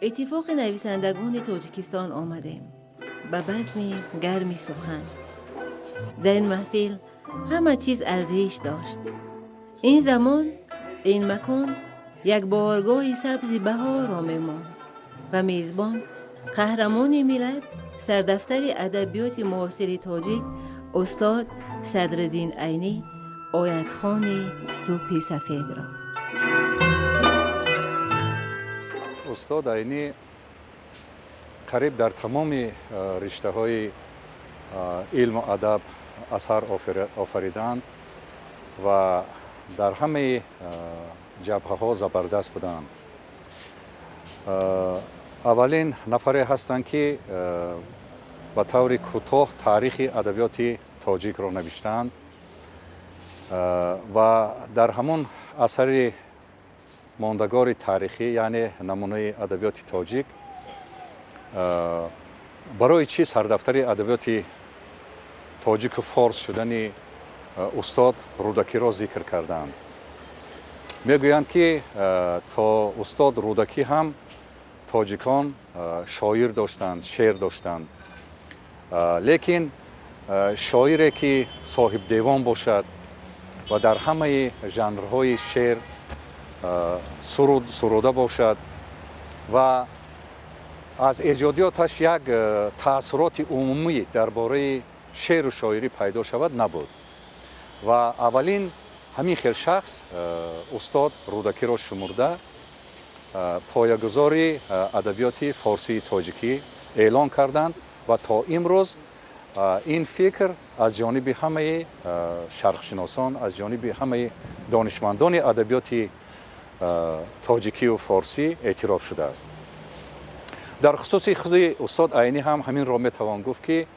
Иттифоқи нависандагони Тоҷикистон омадем ба базми гарми сухан. Дар ин маҳфил ҳама чиз арзиш дошт. Ин замон, ин макон як боргоҳи сабзи баҳорро мемонд ва мезбон, қаҳрамони миллат, сардафтари адабиёти муосири тоҷик, устод Садриддин Айнӣ, оятхони субҳи сафедро. Устод Айнӣ қариб дар тамоми риштаҳои илму адаб асар офаридаанд ва дар ҳамаи ҷабҳаҳо забардаст буданд. Аввалин нафаре ҳастанд, ки ба таври кӯтоҳ таърихи адабиёти тоҷикро навиштаанд ва дар ҳамон асари мондагори таърихӣ, яъне намунаи адабиёти тоҷик, барои чӣ сардафтари адабиёти тоҷику форс шудани устод Рӯдакиро зикр кардаанд. Мегӯянд, ки то устод Рӯдакӣ ҳам тоҷикон шоир доштанд, шеър доштанд, лекин шоире, ки соҳибдевон бошад ва дар ҳамаи жанрҳои шеър суруд суруда бошад ва аз эҷодиёташ як таассуроти умумӣ дар бораи шеъру шоирӣ пайдо шавад, набуд. Ва аввалин ҳамин хел шахс устод Рӯдакиро шумурда, поягузори адабиёти форсии тоҷикӣ эълон карданд ва то имрӯз ин фикр аз ҷониби ҳамаи шарқшиносон, аз ҷониби ҳамаи донишмандони адабиёти тоҷикию форсӣ эътироф шудааст. Дар хусуси худи устод Айнӣ ҳам ҳаминро метавон гуфт, ки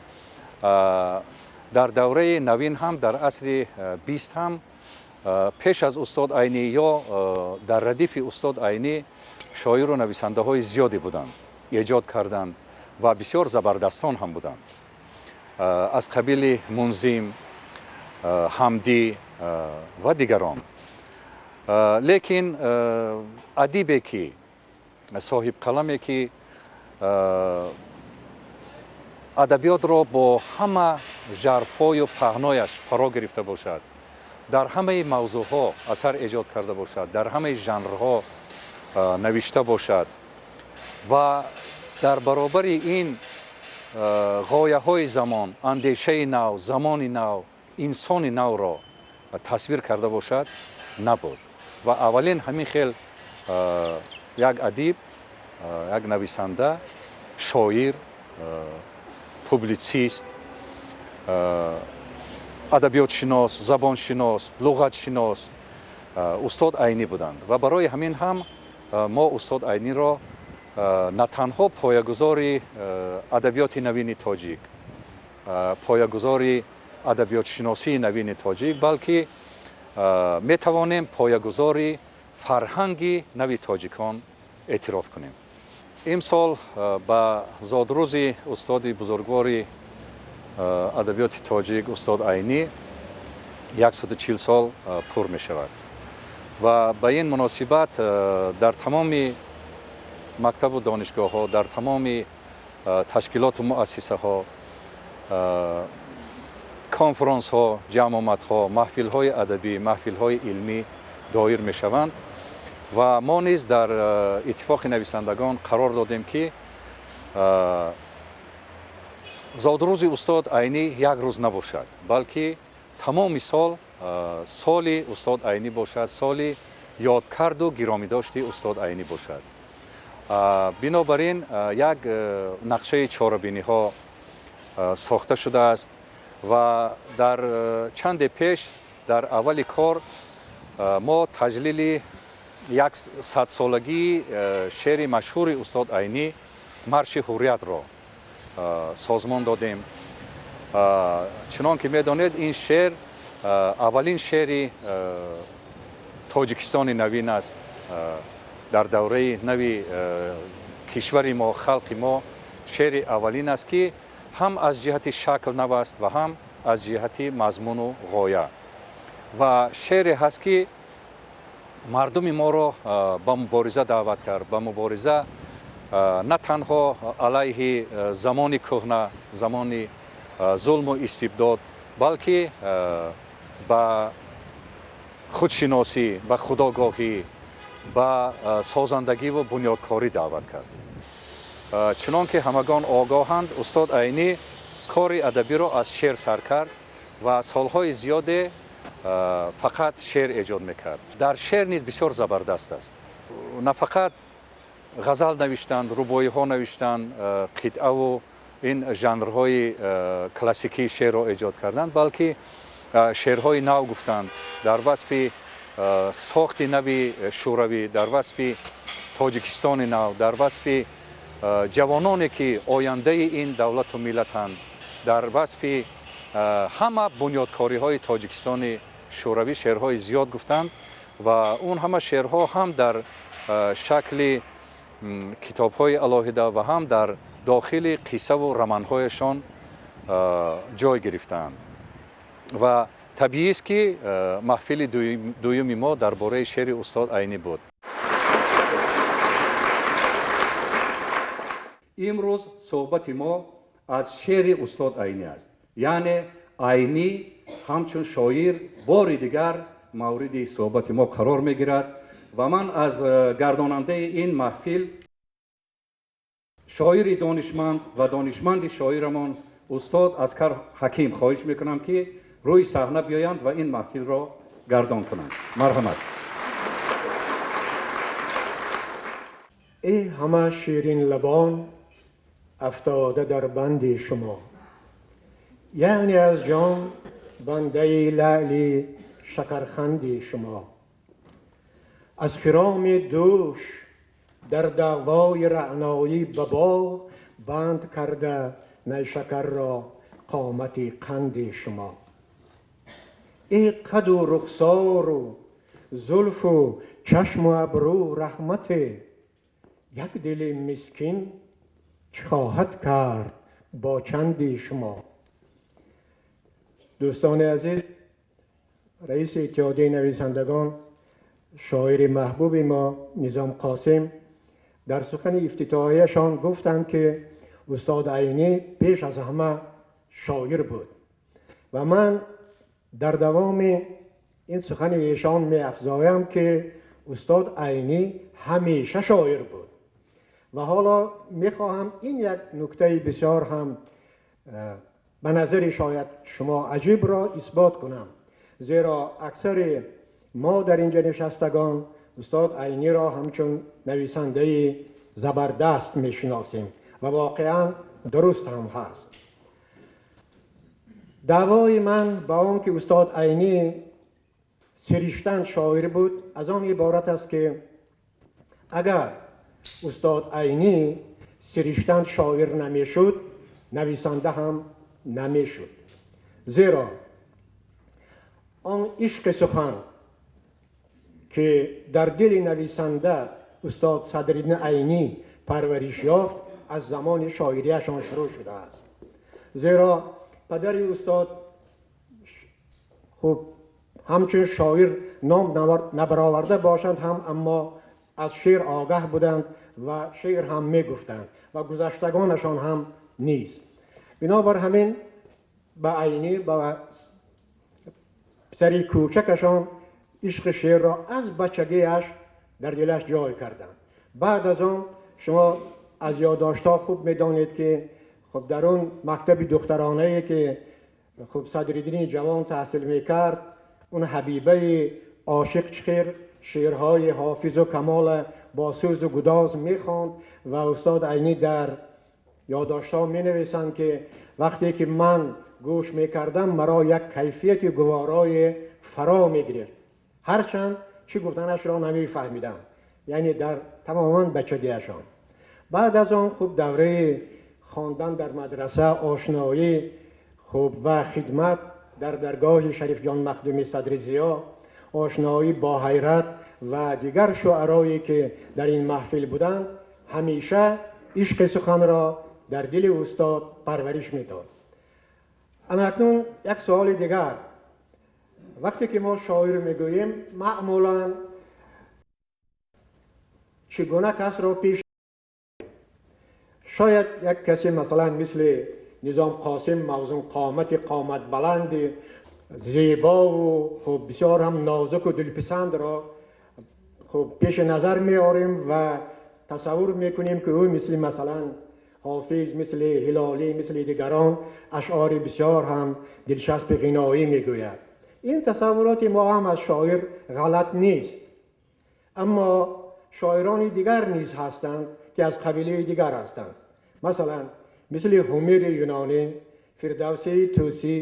дар давраи навин ҳам, дар асри 20 ҳам, пеш аз устод Айнӣ ё дар радифи устод Айнӣ шоиру нависандаҳои зиёде буданд, эҷод карданд ва бисёр забардастон ҳам буданд, аз қабили Мунзим, Ҳамдӣ ва дигарон. Лекин адибе ки, соҳибқаламе ки адабиётро бо ҳама жарфою паҳнояш фаро гирифта бошад, дар ҳамаи мавзӯъҳо асар эҷод карда бошад, дар ҳамаи жанрҳо навишта бошад ва дар баробари ин ғояҳои замон, андешаи нав, замони нав, инсони навро тасвир карда бошад, набуд. Ва аввалин ҳамин хел як адиб, як нависанда, шоир, публитсист, адабиётшинос, забоншинос, луғатшинос устод Айнӣ буданд. Ва барои ҳамин ҳам мо устод Айниро на танҳо поягузори адабиёти навини тоҷик, поягузори адабиётшиносии навини тоҷик, балки метавонем поягузори фарҳанги нави тоҷикон эътироф кунем. Имсол ба зодрӯзи устоди бузургвори адабиёти тоҷик, устод Айнӣ, 140 сол пур мешавад ва ба ин муносибат дар тамоми мактабу донишгоҳҳо, дар тамоми ташкилоту муассисаҳо конфронсҳо, ҷамъомадҳо, маҳфилҳои адабӣ, маҳфилҳои илмӣ доир мешаванд. Ва мо низ дар Иттифоқи нависандагон қарор додем, ки зодрӯзи устод Айнӣ як рӯз набошад, балки тамоми сол соли устод Айнӣ бошад, соли ёдкарду гиромидошти устод Айнӣ бошад. Бинобар ин як нақшаи чорабиниҳо сохта шудааст ва дар чанде пеш, дар аввали кор, мо таҷлили як садсолагии шеъри машҳури устод Айнӣ, «Марши ҳурриятро» созмон додем. Чунон ки медонед, ин шеър аввалин шеъри Тоҷикистони навин аст. Дар давраи нави кишвари мо, халқи мо шеъри аввалин аст, ки ҳам аз ҷиҳати шакл нав аст ва ҳам аз ҷиҳати мазмуну ғоя. Ва шеъре ҳаст, ки мардуми моро ба мубориза даъват кард, ба мубориза. На танҳо алайҳи замони кӯҳна, замони зулму истибдод, балки ба худшиносӣ, ба худогоҳӣ, ба созандагиву бунёдкорӣ даъват кард. Чунон ки ҳамагон огоҳанд, устод Айнӣ кори адабиро аз шеър сар кард ва солҳои зиёде фақат шеър эҷод мекард. Дар шеър низ бисёр забардаст аст. На фақат ғазал навиштанд, рубоиҳо навиштанд, қитъаву ин жанрҳои классикии шеърро эҷод карданд, балки шеърҳои нав гуфтанд дар васфи сохти нави шӯравӣ, дар васфи Тоҷикистони нав, дар васфи ҷавононе ки ояндаи ин давлату миллатанд, дар васфи ҳама бунёдкориҳои Тоҷикистони шӯравӣ шеърҳои зиёд гуфтанд ва он ҳама шеърҳо ҳам дар шакли китобҳои алоҳида ва ҳам дар дохили қиссаву романҳояшон ҷой гирифтаанд. Ва табиист ки маҳфили дуюми мо дар бораи шеъри устод Айнӣ буд. Имрӯз суҳбати мо аз шеъри устод Айнӣ аст. Яъне Айнӣ ҳамчун шоир бори дигар мавриди суҳбати мо қарор мегирад ва ман аз гардонандаи ин маҳфил, шоири донишманд ва донишманди шоирамон устод Аскар Ҳаким хоҳиш мекунам, ки рӯи саҳна биёянд ва ин маҳфилро гардон кунанд. Марҳамат. Эй ҳама ширин лабон афтода дар банди шумо, яъне аз ҷон бандаи лаъли шакарханди шумо, аз хироми дӯш дар даъвои раъноӣ ба боғ банд карда найшакарро қомати қанди шумо. Эй қаду рухсору зулфу чашму абрӯ раҳмате, як дили мискин чӣ хоҳад кард бо чанди шумо. Дӯстони азиз, раиси Иттиҳодияи нависандагон, шоири маҳбуби мо Низом Қосим дар сухани ифтитоҳияшон гуфтанд, ки устод Айнӣ пеш аз ҳама шоир буд ва ман дар давоми ин сухани эшон меафзоям, ки устод Айнӣ ҳамеша шоир буд. Ва ҳоло мехоҳам ин як нуктаи бисёр ҳам ба назари шояд шумо аҷибро исбот кунам, зеро аксари мо дар инҷа нишастагон устод Айниро ҳамчун нависандаи забардаст мешиносем ва воқеан дуруст ҳам ҳаст. Даъвои ман ба он ки устод Айнӣ сириштан шоир буд аз он иборат аст, ки агар устод Айнӣ сириштан шоир намешуд, нависанда ҳам намешуд, зеро он ишқи сухан ки дар дили нависанда устод Садриддин Айнӣ парвариш ёфт, аз замони шоирияшон шурӯъ шудааст. Зеро падари устод хуб ҳамчун шоир ном набароварда бошанд ҳам, аммо аз шеър огаҳ буданд ва шеър ҳам мегуфтанд ва гузаштагонашон ҳам نیست. بنابر همین به عینی به پسری کوچکشان عشق شعر را از بچگیش در دلش جای کردند. بعد از آن شما از یادداشت‌ها خوب می‌دانید که خب در اون مکتب دخترانه‌ای که خب صدرالدین جوان تحصیل می‌کرد، اون حبیبه عاشق چخیر شعرهای حافظ و کمال با سوز و گداز می‌خواند و استاد عینی در یادداشت‌ها می‌نویسند که وقتی که من گوش می‌کردم مرا یک کیفیت گوارای فرا می‌گرفت، هرچند چی گفتنش را نمی‌فهمیدم، یعنی در تماما بچگیشان. بعد از آن خوب دوره خواندن در مدرسه، آشنایی خوب و خدمت در درگاه شریف جان مخدوم صدر ضیا، آشنایی با حیرت و دیگر شعرایی که در این محفل بودند، همیشه عشق سخن را در دل استاد پرورش میداد. اکنون یک سوال دیگر، وقتی که ما شاعر میگوییم معمولا چگونه کس را پیش Шояд як касе масалан мисли Низом Қосим мавзун қомати қомат баланди зебо ва хуб бисёр ҳам нозук ва дилписанд ро хуб пеш назар меорем ва тасаввур мекунем, ки ӯ мисли масалан Ҳофиз, мисли Ҳилолӣ, мисли дигарон ашъори бисёр ҳам дилчасби ғиноӣ мегӯяд. Ин тасаввуроти мо ҳам аз шоир ғалат нест, аммо шоирони дигар низ ҳастанд, ки аз қабилаи дигар ҳастанд. Масалан мисли Ҳумири юнонӣ, Фирдавсии Тӯсӣ,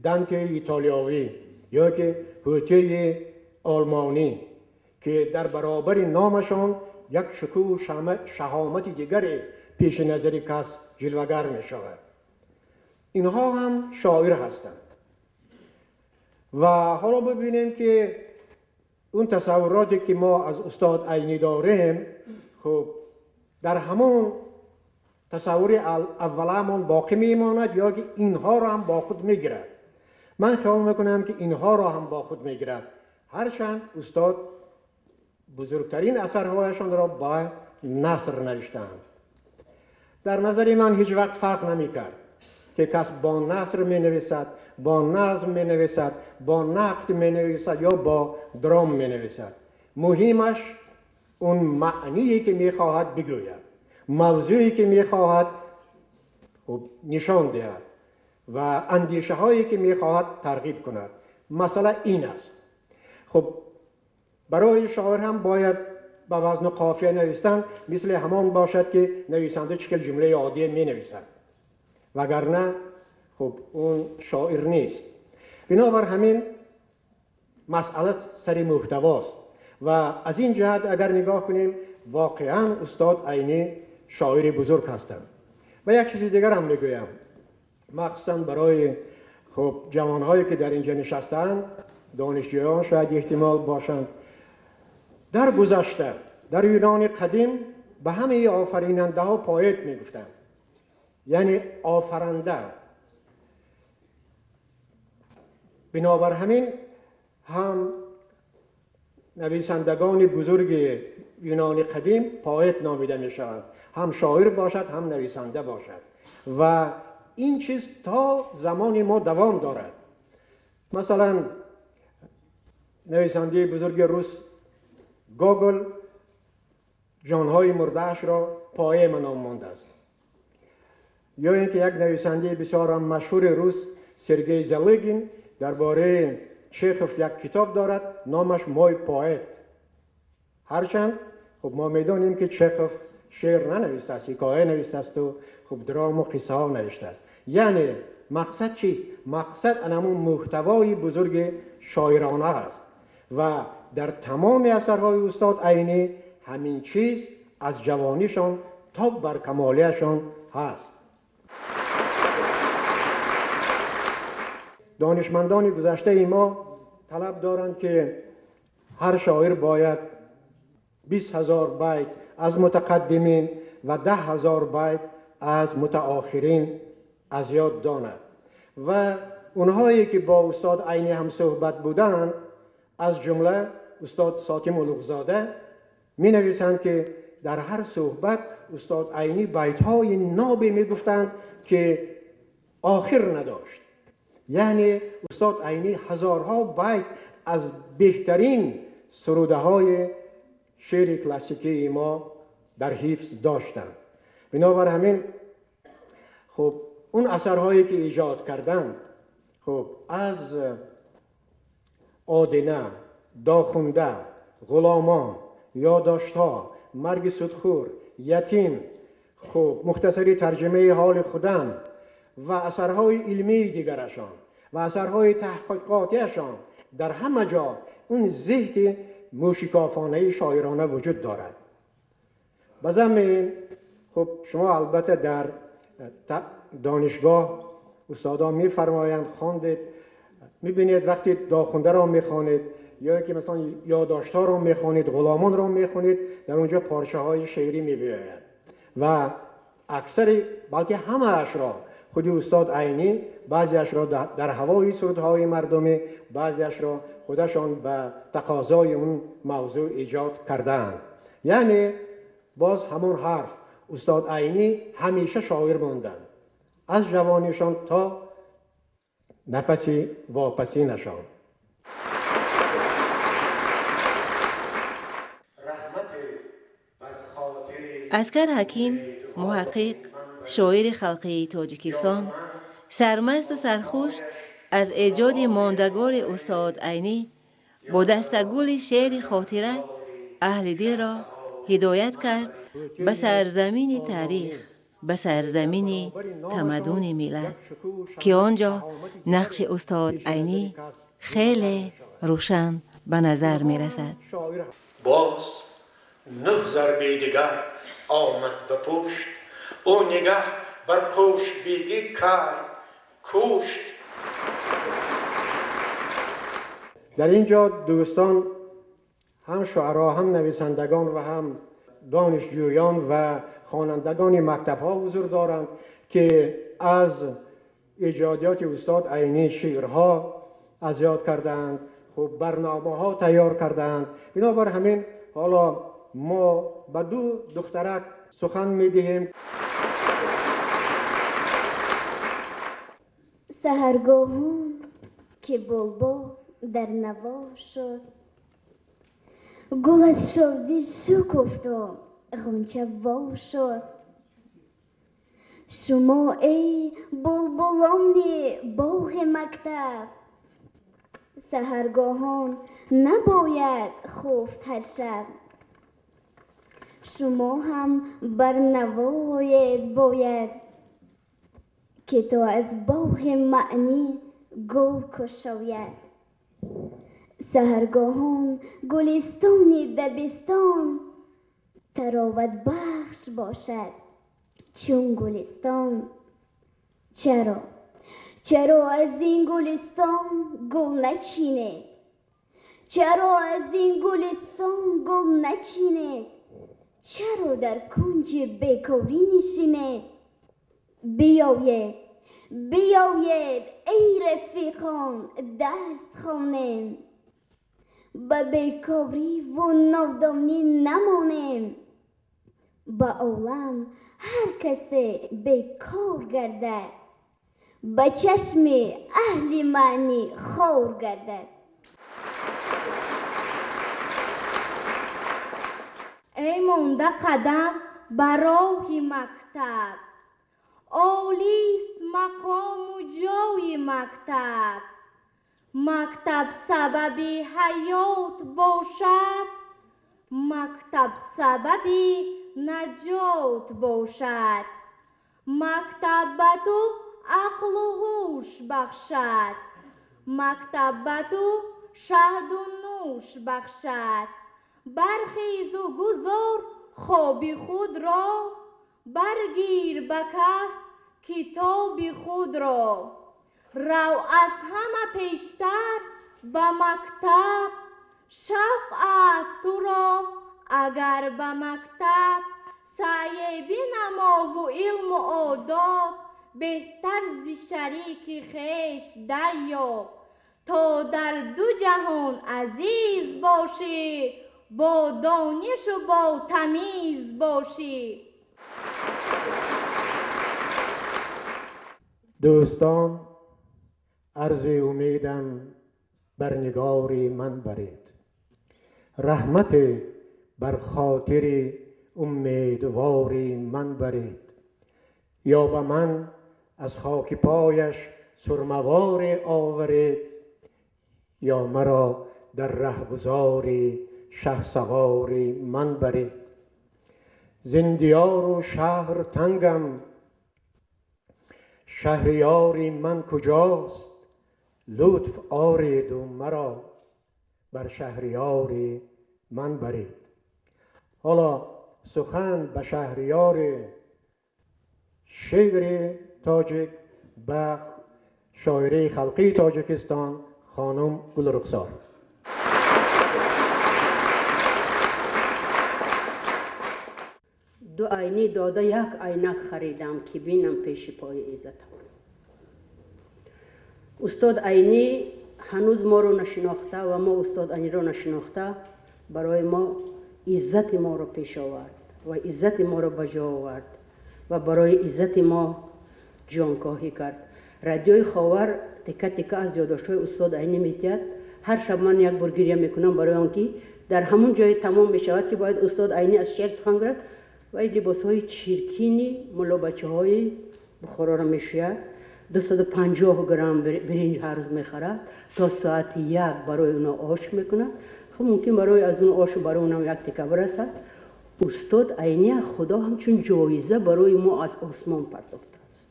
Данте итолиёвӣ ё ки Ҳутеи олмонӣ, ки дар баробари номашон як шукӯҳу шаҳомати дигаре пеши назари кас ҷилвагар мешавад. Инҳо ҳам шоир ҳастанд. Ва ҳоло бибинем, ки он тасаввуроте ки мо аз устод Айнӣ дорем, хуб дар ҳамон тасаввури авваламон боқӣ мемонад ё ки инҳоро ҳам бо худ мегирад. Ман хаёл мекунам, ки инҳоро ҳам бо худ мегирад, ҳарчанд устод бузургтарин асарҳояшонро ба наср навиштаанд. Дар назари ман ҳеҷ вақт фарқ намекард, ки кас бо наср менависад, бо назм менависад, бо нақд менависад ё бо дром менависад. Муҳимаш он маъние, ки мехоҳад бигӯяд, мавзӯе, ки мехоҳад хуб нишон диҳад ва андешаҳое, ки мехоҳад тарғиб кунад. Масъала ин аст. Хуб барои шоир ҳам бояд ба вазну қофия навистан мисли ҳамон бошад, ки нависанда чӣ хел ҷумлаи оддие менависад, вагарна хуб он шоир нест. Бинобар ҳамин масъала сари муҳтавост ва аз ин ҷиҳат агар нигоҳ кунем, воқеан устод Айнӣ шоири бузург ҳастанд. Ва як чизи дигар ҳам мегӯям, махсусан барои хуб ҷавонҳое, ки дар инҷа нишастаанд, донишҷӯён шояд эҳтимол бошанд. Дар гузашта дар Юнони қадим ба ҳамаи офаринандаҳо поэт мегуфтанд, яъне офаранда. Бинобар ҳамин ҳам нависандагони бузурги Юнони қадим поэт номида мешаванд, ҳам шоир бошад, ҳам нависанда бошад. Ва ин чиз то замони мо давом дорад. Масалан нависандаи бузурги рус Гогол ҷонҳои мурдаашро поэма ном мондааст. Ё ин ки як нависандаи бисёрам машҳури рус Сергей Залыгин дар бораи Чехов як китоб дорад, номаш «Мой поэт». Ҳарчанд хуб мо медонем, ки Чехов шеър нанавиштааст, ҳикоя навиштаасту хуб драму қиссаҳо навиштааст. Яъне мақсад чист? Мақсад анамун муҳтавои бузурги шоирона аст ва дар тамоми асарҳои устод Айнӣ ҳамин чиз аз ҷавонишон то бар камолиашон ҳаст. Донишмандони гузаштаи мо талаб доранд, ки ҳар шоир бояд 20 000 байт аз мутақаддимин ва 10 000 байт аз мутаохирин аз ёд донад. Ва онҳое, ки бо устод Айнӣ ҳам суҳбат буданд, аз ҷумла устод Сотим Улуғзода, менависанд, ки дар ҳар суҳбат устод Айнӣ байтҳои нобе мегуфтанд, ки охир надошт. Яъне устод Айнӣ ҳазорҳо байт аз беҳтарин сурудаҳои шеъри классикии мо дар ҳифз доштанд. Бинобар ҳамин хуб он асарҳое, ки эҷод карданд, хуб аз Одина, Дохунда, Ғуломон, Ёдоштҳо, Марги судхӯр, Ятим, хуб мухтасари тарҷумаи ҳоли худам ва асарҳои илмии дигарашон ва асарҳои таҳқиқотиашон, дар ҳама ҷо он зеҳни мӯшикофонаи шоирона вуҷуд дорад. Ба замми ин хуб шумо албатта дар донишгоҳ устодон мефармоянд, хондед, мебинед, вақте Дохундаро мехонед ё ки масалан Ёдоштҳоро мехонед, Ғуломонро мехонед, дар онҷо порчаҳои шеърӣ мебиёяд ва аксари, балки ҳамаашро худи устод Айнӣ баъзеашро дар ҳавои сурудҳои мардумӣ, баъзеашро худашон ба тақозои он мавзӯъ эҷод кардаанд. Яъне боз ҳамон ҳарф устод Айнӣ ҳамеша шоир монданд, аз ҷавонишон то нафаси вопасинашон. Аскар Ҳаким, муҳаққиқ, шоири халқии Тоҷикистон, сармасту сархуш аз эҷоди мондагори устод Айнӣ бо дастагули шеъри хотира аҳли дилро ҳидоят кард ба сарзамини таърих, ба сарзамини тамаддуни миллат, ки он ҷо нақши устод Айнӣ хеле рӯшан ба назар мерасад. Боз нӯҳ зарби дигар омад ба пушт, ӯ нигаҳ бар қӯшбегӣ кард кушт. Дар ин ҷо дӯстон ҳам шуаро, ҳам нависандагон ва ҳам донишҷӯён ва хонандагони мактабҳо ҳузур доранд, ки аз эҷодиёти устод Айнӣ шеърҳо аз ёд кардаанд, хуб барномаҳо тайёр кардаанд. Бинобар ҳамин ҳоло мо ба ду духтарак сухан медиҳем. Саҳаргоҳон ки булбул дар наво шуд, гул аз шодӣ шукуфту ғунча во шуд. Шумо эй булбулони боғи мактаб, саҳаргоҳон набояд хуфт ҳар шаб. Шумо ҳам бар навоед бояд, ки то аз боғи маънӣ гул кушояд. Саҳаргоҳон гулистони дабистон тароватбахш бошад чун гулистон. Чаро? Чаро аз ин гулистон гул начинед? Чаро аз ин гулистон гул начинед? Чаро дар кунҷи бекорӣ нишинед? Биёед, биёед эй рафиқон, дарс хонем, ба бекорӣ ву нодонӣ намонем. Ба олам ҳар касе бекор гардад, ба чашми аҳли маънӣ хор гардад. Эй монда қадам ба роҳи мактаб, олист мақому ҷои мактаб. Мактаб сабаби ҳаёт бошад, мактаб сабаби наҷот бошад. Мактаб ба ту ақлу ҳуш бахшад, мактаб ба ту шаҳду нӯш бахшад. Бархезу гузор хоби худро, баргир ба каф китоби худро. Рав аз ҳама пештар ба мактаб, шавқ аст туро агар ба мактаб. Саъе бинамову илму одоб, беҳтар зи шарики хеш дарёб. То дар ду ҷаҳон азиз бошӣ, бо донишу бо тамиз бошӣ. Дӯстон, арзи умедам бар нигори ман баред, раҳмате бар хотири умедвори ман баред. Ё ба ман аз хоки пояш сурмаворе оваред, ё маро дар раҳгузори шаҳсавори ман баред. Зиндиёру шаҳр тангам, шаҳриёри ман куҷост? Лутф ореду маро бар шаҳриёри ман баред. Ҳоло сухан ба шаҳриёри шеъри тоҷик, ба шоираи халқии Тоҷикистон хонум Гулрухсор. Ду айнӣ дода як айнак харидам, ки бинам пеши пои иззатам. Устод Айнӣ ҳанӯз моро нашинохта ва мо устод Айниро нашинохта, барои мо иззати моро пеш овард ва иззати моро ба ҷо овард ва барои иззати мо ҷонкоҳӣ кард. Радиои Ховар тика тика аз ёддоштҳои устод Айнӣ метиҳад. Ҳар шаб ман як бор гиря мекунам, барои он ки дар ҳамон ҷое тамом мешавад, ки бояд устод Айнӣ аз шеър сухан гӯяд ва либосҳои чиркини муллобачаҳои Бухороро мешӯяд. 250 грамм биринҷ ҳар рӯз мехарад, то соати 1 барои оно ош мекунад. Хуб, мумкин барои аз он ошу барои онам як тика бирасад. Устод Айнӣ Худо ҳамчун ҷоиза барои мо аз осмон пардохтааст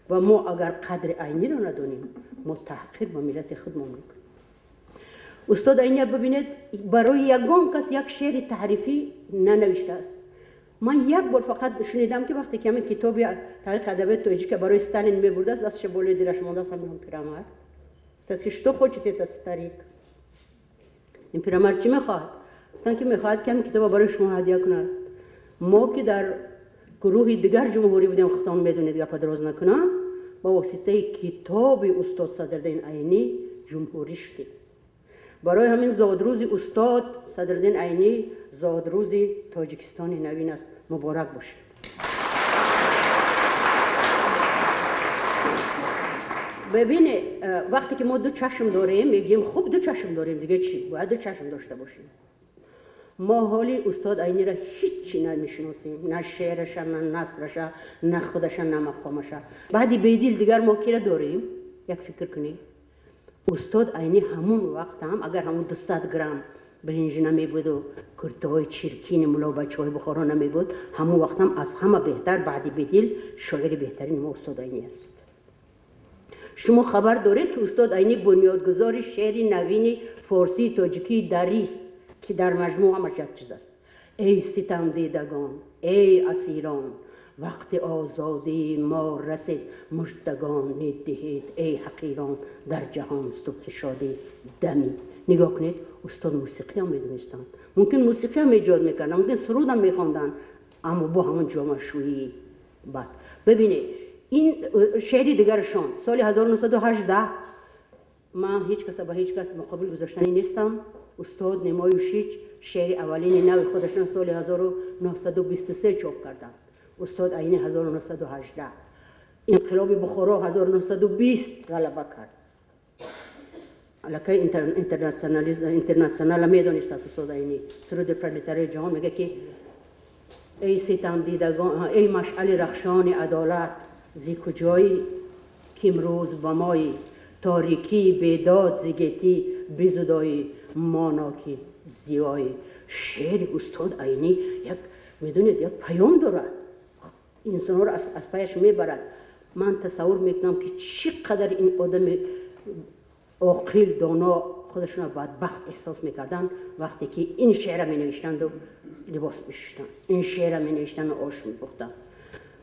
ва мо агар қадри Айниро надонем, мо таҳқир ба миллати худмон мекунем. Устод Айнӣ, бибинед, барои ягон кас як шеъри таҳрифӣ нанавиштааст. Ман як бор фақат шунидам, ки вақте ки ҳамин китоби таърихи адабиёти тоҷика барои Сталин мебурдааст, дасташа болои дилаш мондааст. Ҳамин пирамард гуфтааст, ки что хочет этот старик, ин пирамард чӣ мехоҳад? Гуфтанд, ки мехоҳад, ки ҳамин китоба барои шумо ҳадя кунад. Мо ки дар гурӯҳи дигар ҷумҳурӣ будем, худтон медонед, гапа дароз накунам, ба воситаи китоби устод Садриддин Айнӣ ҷумҳурӣ шудем. Барои ҳамин зодрӯзи устод Садриддин Айнӣ зодрӯзи Тоҷикистони навин аст. Муборак бошед. Бибине, вақте ки мо ду чашм дорем, мегӯем, хуб, ду чашм дорем, дига чӣ, бояд ду чашм дошта бошем. Мо ҳоли устод Айниро ҳеҷ намешиносем, на шеъраша, на насраша, на худаша, на мақомаша. Баъди Бедил дигар мо кира дорем? Як фикр кунед. Устод Айнӣ ҳамун вақт ҳам, агар ҳамун 200 грамм биринҷ намебуду куртаҳои чиркини муллобачаҳои Бухоро намебуд, ҳамун вақт ҳам аз ҳама беҳтар, баъди Бедил, шоири беҳтарини мо устод Айнӣ аст. Шумо хабар доред, ки устод Айнӣ бунёдгузори шеъри навини форсии тоҷикии дарист, ки дар маҷмӯъ ҳамаш як чиз аст. Эй ситамдидагон, эй асирон, вақти озодии мо расид, муждагон медиҳед, эй ҳақирон, дар ҷаҳон субҳи шодӣ дамид. Нигоҳ кунед, устод мусиқиам медонистанд, мумкин мусиқиам эҷод мекарданд, мумкин сурудам мехонданд, аммо бо ҳамон ҷомашӯии бад. Бибинед, ин шеъри дигарашон соли 1918. Ман ҳеҷ каса ба ҳеҷ кас муқобил гузоштанӣ нестам. Устод Немоюшич шеъри аввалини нави худашон соли 1923 чоп карданд, устод Айнӣ 1918. Инқилоби Бухоро 1920 ғалаба кард. Аллакай интернационала медонистааст устод Айнӣ. Суруди пролетарии ҷаҳон мега, ки эй ситамдидагон, эй машъали рахшони адолат, зи куҷоӣ, ки имрӯз ба мои торикии бедод зи гетӣ бизудоӣ моно ки зиёӣ. Шеъри устод Айнӣ як, медонед, як паём дорад, инсонҳоро аз паяш мебарад. Ман тасаввур мекунам, ки чӣ қадар ин одами оқил, доно худашонро бадбахт эҳсос мекарданд, вақте ки ин шеъра менавиштанду либос мешуштанд, ин шеъра менавиштанду ош мепухтанд.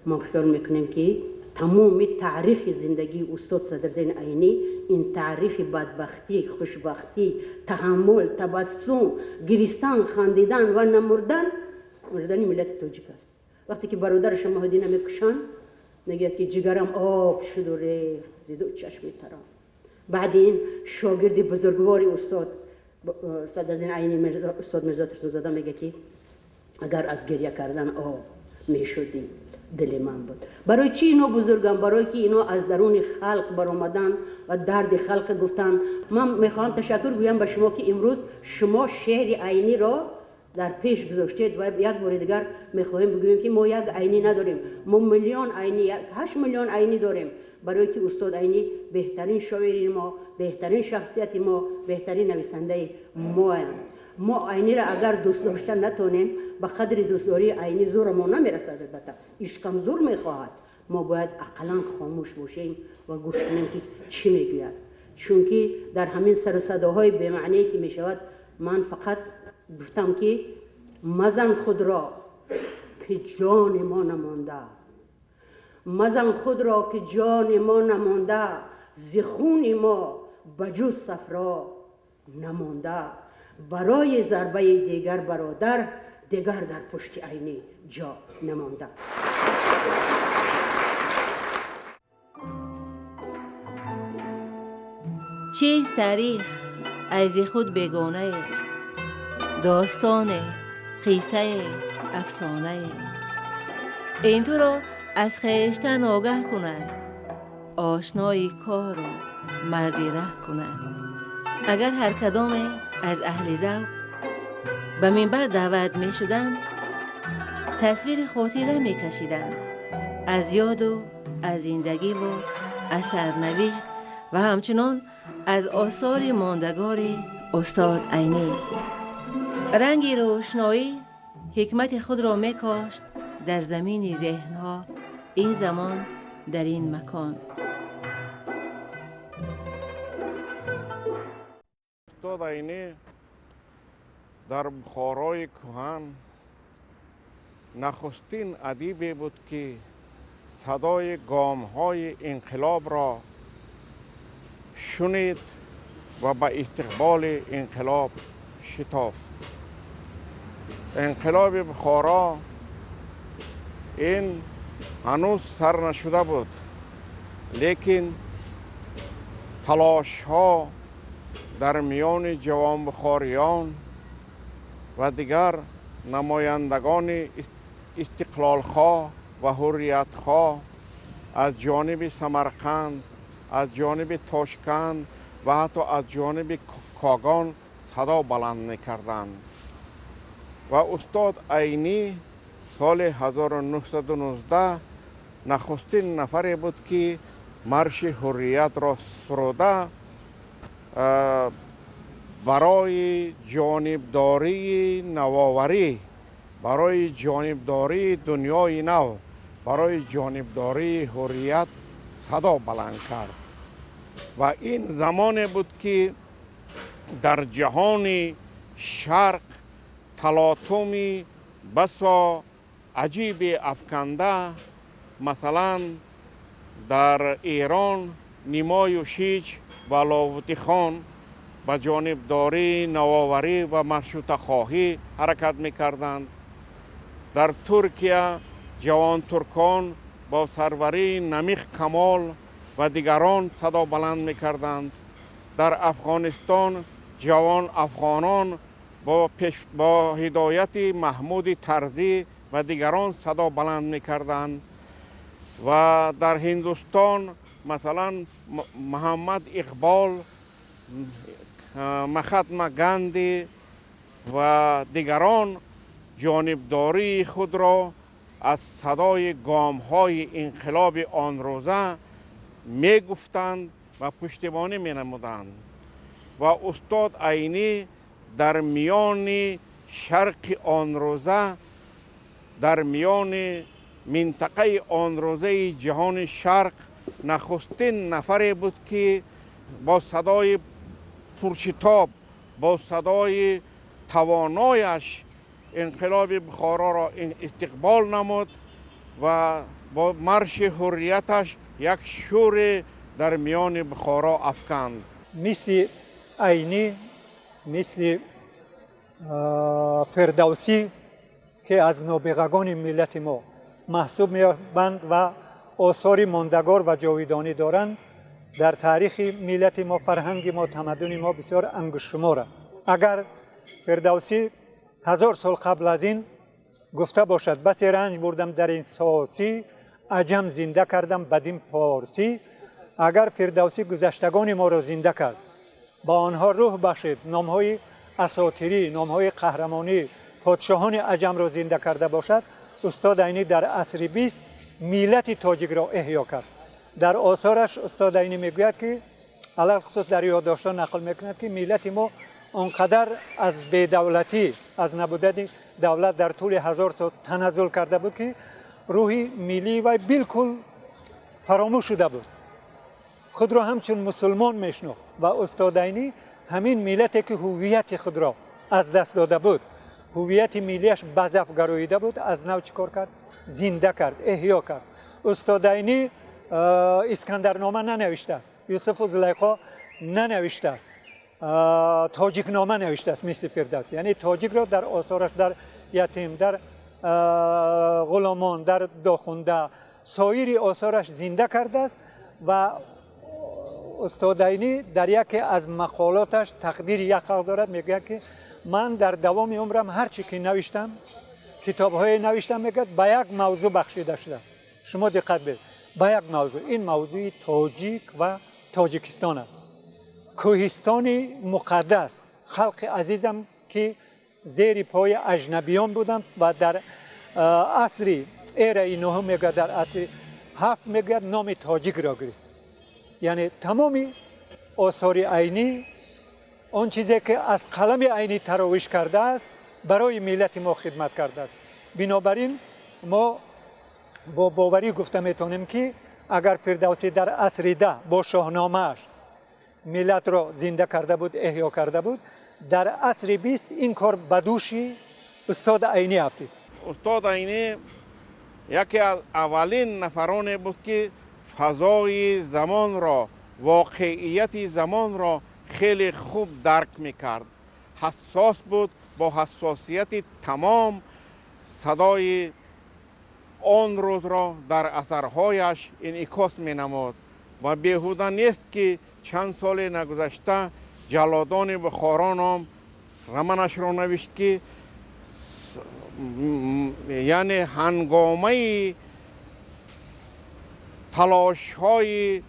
Мо хиёл мекунем, ки тамоми таърихи зиндагии устод Садриддин Айнӣ ин таърихи бадбахтӣ, хушбахтӣ, таҳаммул, табассум, гиристан, хандидан ва намурдан, мурдани миллати тоҷик аст. Вақте ки бародараша Маҳдина мекушанд, мегӯяд, ки ҷигарам об шуду рехт зиду чашми тарам. Баъди ин шогирди бузургвори устод Садриддин Айнӣ, устод Мирзо Турсунзода, мегӯяд, ки агар аз гиря кардан об мешудӣ, дили ман буд. Барои чӣ ино бузургам? Барое ки ино аз даруни халқ баромаданд ва дарди халқа гуфтанд. Ман мехоҳам ташаккур гӯям ба шумо, ки имрӯз шумо шеъри Айниро дар пеш гузоштед. Ва як бори дигар мехоҳем бигӯем, ки мо як Айнӣ надорем, мо миллион Айнӣ, 8 миллион Айнӣ дорем, барое ки устод Айнӣ беҳтарин шоири мо, беҳтарин шахсияти мо, беҳтарин нависандаи моянд. Мо Айниро агар дӯст дошта натонем, ба қадри дӯстдории Айнӣ зӯрамо намерасад. Албатта, ишқам зур мехоҳад. Мо бояд ақаллан хомӯш бошем ва гӯш кунем, ки чӣ мегӯяд, чунки дар ҳамин сару садоҳои бемаъние ки мешавад, ман фақат гуфтам, ки мазан худро, ки ҷони мо намонда, мазан худро, ки ҷони мо намонда, зи хуни мо ба ҷуз сафро намонда, барои зарбаи дигар бародар, дигар дар пушти Айнӣ ҷо намонда. Чист таърих, айзи худ бегонае, достоне. Қиссае, афсонае. Ин туро аз хештан огаҳ кунад, ошнои кору марди раҳ кунад. Агар ҳар кадоме аз аҳли завқ ба минбар даъват мешуданд, тасвири хотира мекашиданд аз ёду аз зиндагиву аз сарнавишт ва ҳамчунон аз осори мондагори устод Айнӣ. Ранги рӯшноӣ ҳикмати худро мекошт дар замини зеҳнҳо ин замон дар ин макон. Устод Айнӣ дар Бухорои кӯҳан нахустин адибе буд, ки садои гомҳои инқилобро шунид ва ба истиқболи инқилоб шитофт. Инқилоби Бухоро ин ҳанӯз сар нашуда буд, лекин талошҳо дар миёни ҷавонбухориён ва дигар намояндагони истиқлолхоҳ ва ҳурриятхоҳ аз ҷониби Самарқанд, аз ҷониби Тошканд ва ҳатто аз ҷониби Когон садо баланд мекарданд. Ва устод Айнӣ соли 1919 нахустин нафаре буд, ки марши ҳурриятро суруда барои ҷонибдории навоварӣ, барои ҷонибдории дунёи нав, барои ҷонибдории ҳуррият садо баланд кард. Ва ин замоне буд, ки дар ҷаҳони шарқ талотуми басо аҷиби афканда, масалан дар Эрон Нимою Шич ва Ловутихон ба ҷонибдории навоварӣ ва машрутахоҳӣ ҳаракат мекарданд. Дар Туркия ҷавонтуркон бо сарварии Намиқ Камол ва дигарон садо баланд мекарданд. Дар Афғонистон ҷавон афғонон бо ҳидояти Маҳмуди Тарзӣ ва дигарон садо баланд мекарданд. Ва дар Ҳиндустон масалан Муҳаммад Иқбол, Махатма Ганди ва дигарон ҷонибдории худро аз садои гомҳои инқилоби он рӯза мегуфтанд ва пуштибонӣ менамуданд. Ва устод Айнӣ дар миёни шарқи он рӯза, дар миёни минтақаи он рӯзаи ҷаҳони шарқ нахустин нафаре буд, ки бо садои пуршитоб, бо садои тавонояш инқилоби Бухороро истиқбол намуд ва бо марши ҳуррияташ як шӯре дар миёни Бухоро афканд. Мисли Айнӣ, мисли Фирдавсӣ, ки аз нобиғагони миллати мо маҳсуб меёбанд ва осори мондагор ва ҷовидонӣ доранд, дар таърихи миллати мо, фарҳанги мо, тамаддуни мо бисёр ангуштшуморанд. Агар Фирдавсӣ 1000 сол қабл аз ин гуфта бошад: басе ранҷ бурдам дар ин сосӣ, аҷам зинда кардам бадин порсӣ, агар Фирдавсӣ гузаштагони моро зинда кард, ба онҳо рӯҳ бахшид, номҳои асотирӣ, номҳои қаҳрамонӣ, подшоҳони аҷамро зинда карда бошад, устод Айнӣ дар асри 20 миллати тоҷикро эҳё кард. Дар осораш устод Айнӣ мегӯяд, ки алалхусус дар ёддоштҳо нақл мекунад, ки миллати мо он қадар аз бедавлатӣ, аз набудани давлат дар тӯли 1000 сол таназзул карда буд, ки рӯҳи миллии вай билкул фаромӯш шуда буд. Худро ҳамчун мусулмон мешинохт ва устод Айнӣ ҳамин миллате, ки ҳуввияти худро аз даст дода буд, ҳуввияти миллиаш ба заф гароида буд, аз нав чӣ кор кард? Зинда кард, эҳё кард. Устод Айнӣ Искандарнома нанавиштааст, Юсуфу Зулайхо нанавиштааст, тоҷикнома навиштааст мисли Фирдавс. Яъне тоҷикро дар осораш, дар Ятим, дар Ғуломон, дар Дохунда, соири осораш зинда кардааст. Ва устод Айнӣ дар яке аз мақолоташ тақдири як халқ дорад, мегӯяд, ки Ман дар давоми умрам ҳар чӣ ки навиштам, китобҳое навиштам, мегӯяд, ба як мавзӯъ бахшида шудааст. Шумо диққат бидед, ба як мавзӯъ. Ин мавзӯи тоҷик ва Тоҷикистон аст, кӯҳистони муқаддас, халқи азизам, ки зери пои аҷнабиён буданд ва дар асри эраи нуҳум, мегӯяд, дар асри ҳафт, мегӯяд, номи тоҷикро гирифт. Яъне тамоми осори Айнӣ, он чизе ки аз қалами Айнӣ таровиш кардааст, барои миллати мо хидмат кардааст. Бинобар ин мо бо боварӣ гуфта метавонем, ки агар Фирдавсӣ дар асри 10 бо Шоҳномааш миллатро зинда карда буд, эҳё карда буд, дар асри 20 ин кор ба дӯши устод Айнӣ афтид. Устод Айнӣ яке аз аввалин нафароне буд, ки фазои замонро, воқеияти замонро хеле хуб дарк мекард, ҳассос буд. Бо ҳассосияти тамом садои он рӯзро дар асарҳояш инъикос менамуд ва беҳуда нест, ки чанд соли нагузашта ҷаллодони Бухоро ном романашро навишт, ки яъне ҳангомаи талошҳои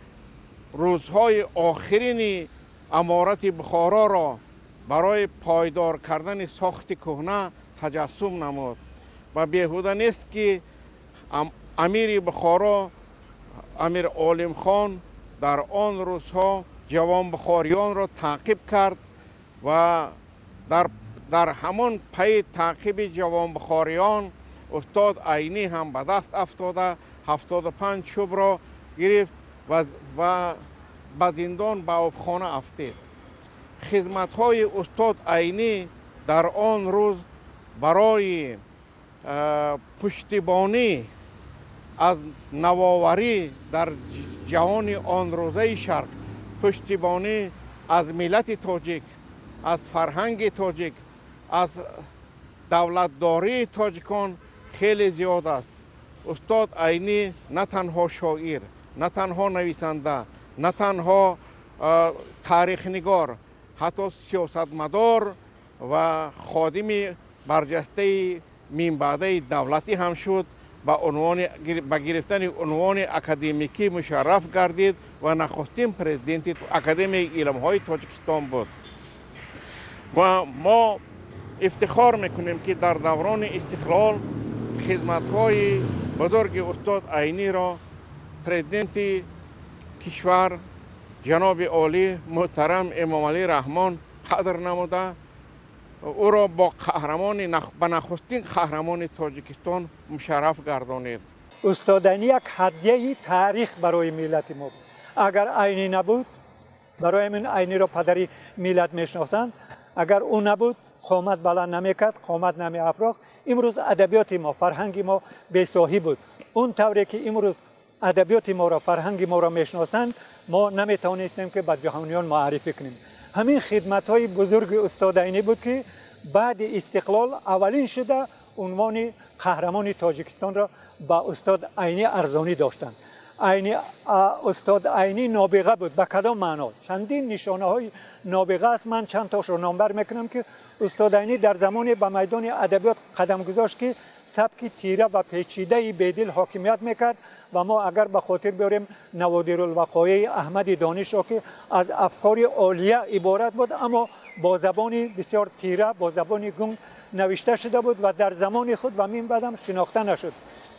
рӯзҳои охирини аморати Бухороро барои пойдор кардани сохти кӯҳна таҷассум намуд. Ва беҳуда нест, ки амири Бухоро, амир Олимхон, дар он рӯзҳо ҷавонбухориёнро таъқиб кард ва дар ҳамон пайи таъқиби ҷавонбухориён устод Айнӣ ҳам ба даст афтода, 75 чӯбро гирифт ва ба зиндон, ба обхона афтид. Хизматҳои устод Айнӣ дар он рӯз барои пуштибонӣ аз навоварӣ дар ҷаҳони он рӯзаи Шарқ, пуштибонӣ аз миллати тоҷик, аз фарҳанги тоҷик, аз давлатдории тоҷикон хеле зиёд аст. Устод Айнӣ на танҳо шоир, на танҳо нависанда, на танҳо таърихнигор, ҳатто сиёсатмадор ва ходими барҷастаи минбаъдаи давлатӣ ҳам шуд. Ба гирифтани унвони академикӣ мушарраф гардид ва нахустин президенти Академияи илмҳои Тоҷикистон буд. Ва мо ифтихор мекунем, ки дар даврони истиқлол хизматҳои бузурги устод Айниро президенти кишвар, ҷаноби олӣ муҳтарам Эмомалӣ Раҳмон, қадр намуда, ӯро бо қаҳрамони, ба нахустин қаҳрамони Тоҷикистон мушарраф гардонид. Устод Айнӣ як ҳадияи таърих барои миллати мо буд. Агар Айнӣ набуд, барои ҳамин Айниро падари миллат мешиносанд, агар ӯ набуд, қомат баланд намекард, қомат намеафрохт, имрӯз адабиёти мо, фарҳанги мо бесоҳиб буд. Он тавре ки имрӯз адабиёти моро, фарҳанги моро мешиносанд, мо наметавонистем, ки ба ҷаҳониён муаррифӣ кунем. Ҳамин хидматҳои бузурги устод Айнӣ буд, ки баъди истиқлол аввалин шуда унвони қаҳрамони Тоҷикистонро ба устод Айнӣ арзонӣ доштанд. Айни, устод Айнӣ нобиға буд. Ба кадом маъно? Чандин нишонаҳои нобиға аст, ман чанд тошро номбар мекунам, ки устод Айнӣ дар замоне ба майдони адабиёт қадам гузошт, ки сабки тира ва печидаи Бедил ҳокимият мекард. Ва мо агар ба хотир биёрем Наводирулвақоеи Аҳмади Донишро, ки аз афкори олия иборат буд, аммо бо забони бисёр тира, бо забони гунг навишта шуда буд ва дар замони худ ва мин баъдам шинохта нашуд,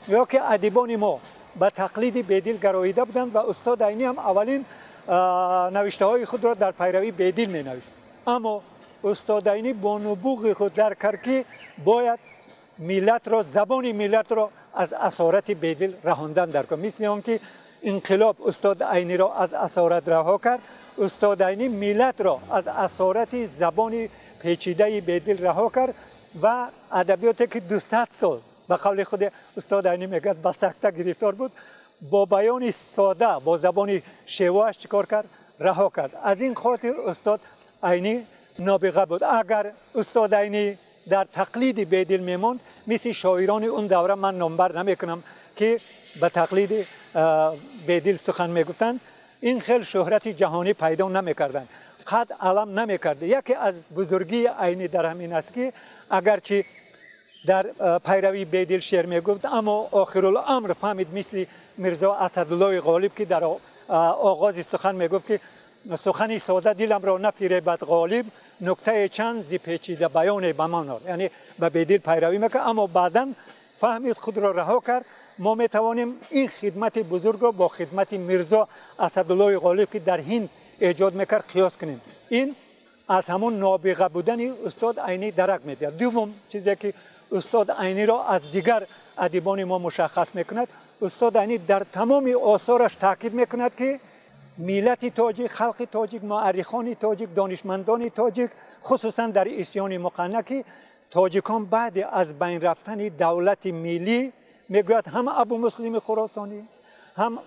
ё ки адибони мо ба тақлиди Бедил гароида буданд ва устод Айнӣ ҳам аввалин навиштаҳои худро дар пайравии Бедил менавишт. Аммо устод Айнӣ бо нубуғи худ дарк кард, ки бояд миллатро, забони миллатро аз асорати Бедил раҳондан даркор. Мисли он ки инқилоб устод Айниро аз асорат раҳо кард, устод Айнӣ миллатро аз асорати забони печидаи Бедил раҳо кард ва адабиёте ки 200 сол, ба қавли худи устод Айнӣ мегӯяд, ба сакта гирифтор буд, бо баёни сода, бо забони шевоаш чӣ кор кард? Раҳо кард. Аз ин хотир устод Айнӣ нобиға буд. Агар устод Айнӣ дар тақлиди Бедил мемонд, мисли шоирони он давра, ман номбар намекунам, ки ба тақлиди Бедил сухан мегуфтанд, ин хел шӯҳрати ҷаҳонӣ пайдо намекарданд. қад алам намекард. Яке аз бузургии Айнӣ дар ҳамин аст, ки агарчи дар пайравии Бедил шеър мегуфт, аммо охируламр фаҳмид, мисли Мирзо Асадуллои Ғолиб, ки дар оғози сухан мегуфт, ки сухани сода диламро нафиребад Ғолиб, нуктаи чанд зи печида баёне ба ман ор. Яъне ба Бедил пайравӣ мекард, аммо баъдан фаҳмид, худро раҳо кард. Мо метавонем ин хидмати бузургро бо хидмати Мирзо Асадуллои Ғолиб, ки дар Ҳинд эҷод мекард, қиёс кунем. Ин аз ҳамон нобиға будани устод Айнӣ дарак медиҳад. Дуввум чизе, ки устод Айниро аз дигар адибони мо мушаххас мекунад, устод Айнӣ дар тамоми осораш таъкид мекунад, ки миллати тоҷик, халқи тоҷик, муаррихони тоҷик, донишмандони тоҷик, хусусан дар Исёни муқанна, ки тоҷикон баъди аз байн рафтани давлати миллӣ, мегӯяд, ҳам Абу Муслими Хуросонӣ, ҳам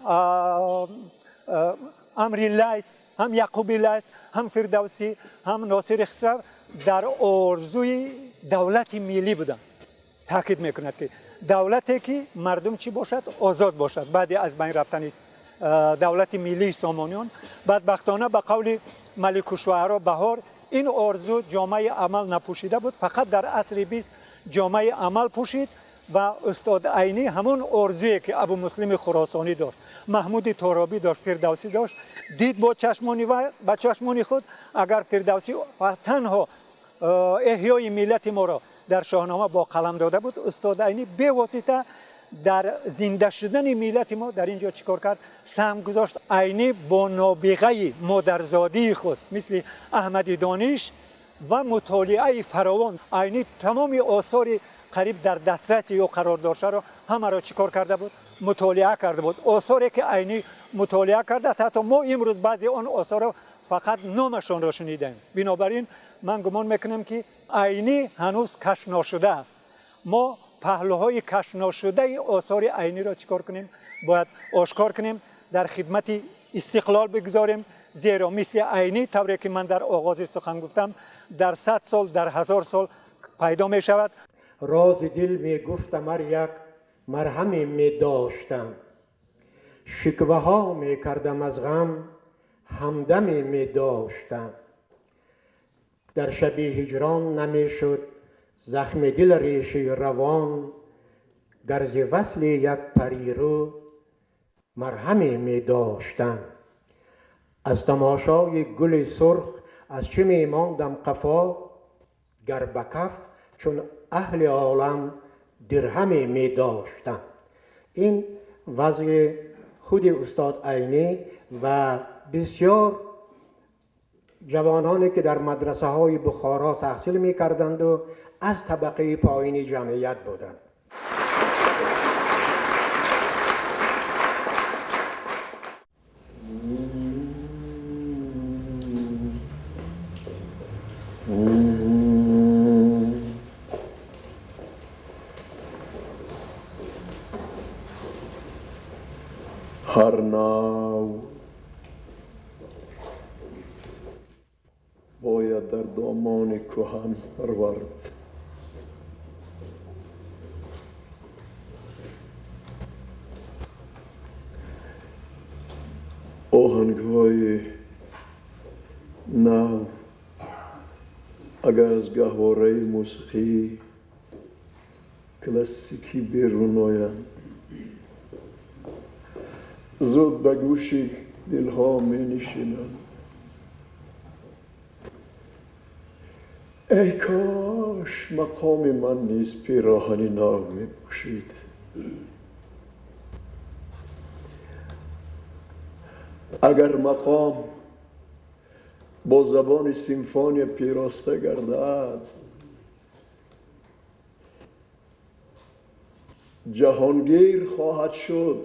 Амри Лайс, ҳам Яқуби Лайс, ҳам Фирдавсӣ, ҳам Носири Хисрав дар орзуи давлати миллӣ буданд. Таъкид мекунад, ки давлате, ки мардум чӣ бошад? Озод бошад. Баъди аз байн рафтани давлати миллии Сомониён, бадбахтона, ба қавли Маликушуаро Баҳор, ин орзу ҷомаи амал напӯшида буд. Фақат дар асри 20 ҷомаи амал пӯшид ва устод Айнӣ ҳамон орзуе, ки Абу Муслими Хуросонӣ дошт, Маҳмуди Торобӣ дошт, Фирдавсӣ дошт, дид бо чашмони ва ба чашмони худ. Агар Фирдавсӣ танҳо эҳёи миллати моро дар Шоҳнома бо қалам дода буд, устод Айнӣ бевосита дар зинда шудани миллати мо дар ин ҷо чӣ кор кард? Саҳм гузошт. Айнӣ бо нобиғаи модарзодии худ, мисли Аҳмади Дониш, ва мутолиаи фаровон, Айнӣ тамоми осори қариб дар дастраси ё қарор доштаро ҳамаро чӣ кор карда буд? Мутолиа карда буд. Осоре, ки Айнӣ мутолиа кардааст, ҳатто мо имрӯз баъзе он осорро фақат номашонро шунидаем. Бинобар ин ман гумон мекунам, ки Айнӣ ҳанӯз кашф нашудааст. Мо паҳлӯҳои кашф нашудаи осори Айниро чӣ кор кунем? Бояд ошкор кунем, дар хидмати истиқлол бигзорем, зеро мисли Айнӣ, тавре ки ман дар оғози сухан гуфтам, дар 100 сол, дар 1000 сол пайдо мешавад. Рози дил мегуфтам, ар як марҳаме медоштам, шикваҳо мекардам аз ғам, ҳамдаме медоштам. Дар шаби ҳиҷрон намешуд захми дил реши равон, гарзи васли як парирӯ марҳаме медоштам. Аз тамошои гули сурх аз чӣ мемондам қафо, гар ба каф чун аҳли олам дирҳаме медоштам. Ин вазъи худи устод Айнӣ ва бисёр ҷавононе, ки дар мадрасаҳои Бухоро таҳсил мекарданду аз табақаи поини ҷамъият буданд. Ҳар нав бояд дар домони кӯҳан парвард. Оҳангҳои нав агар аз гаҳвораи мусиқии классикӣ берун оянд, зуд ба гӯши дилҳо менишинанд. Эй кош мақоми ман низ пироҳани нав мепӯшид. Агар мақом бо забони симфония пироста гардад, ҷаҳонгир хоҳад шуд.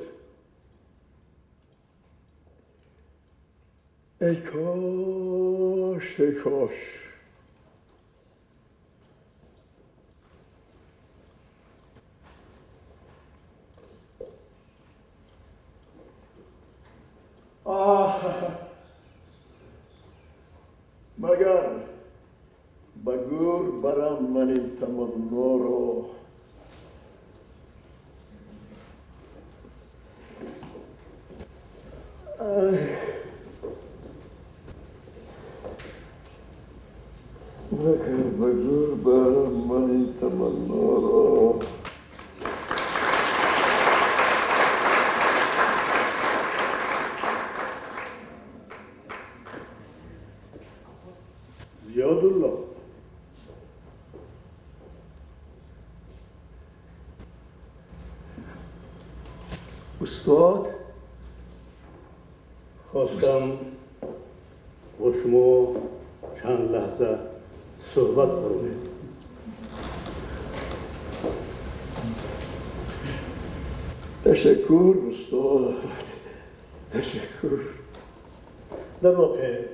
Эй кош, эй кош. Оҳ, магар ба гӯр барам ман ин таманноро? Магар ба гӯр барам ман ин таманноро. Зиёдулло, устод, хостам бо шумо чанд лаҳза суҳбат кунем. Ташаккур, устод, ташаккур. Дар воқеъ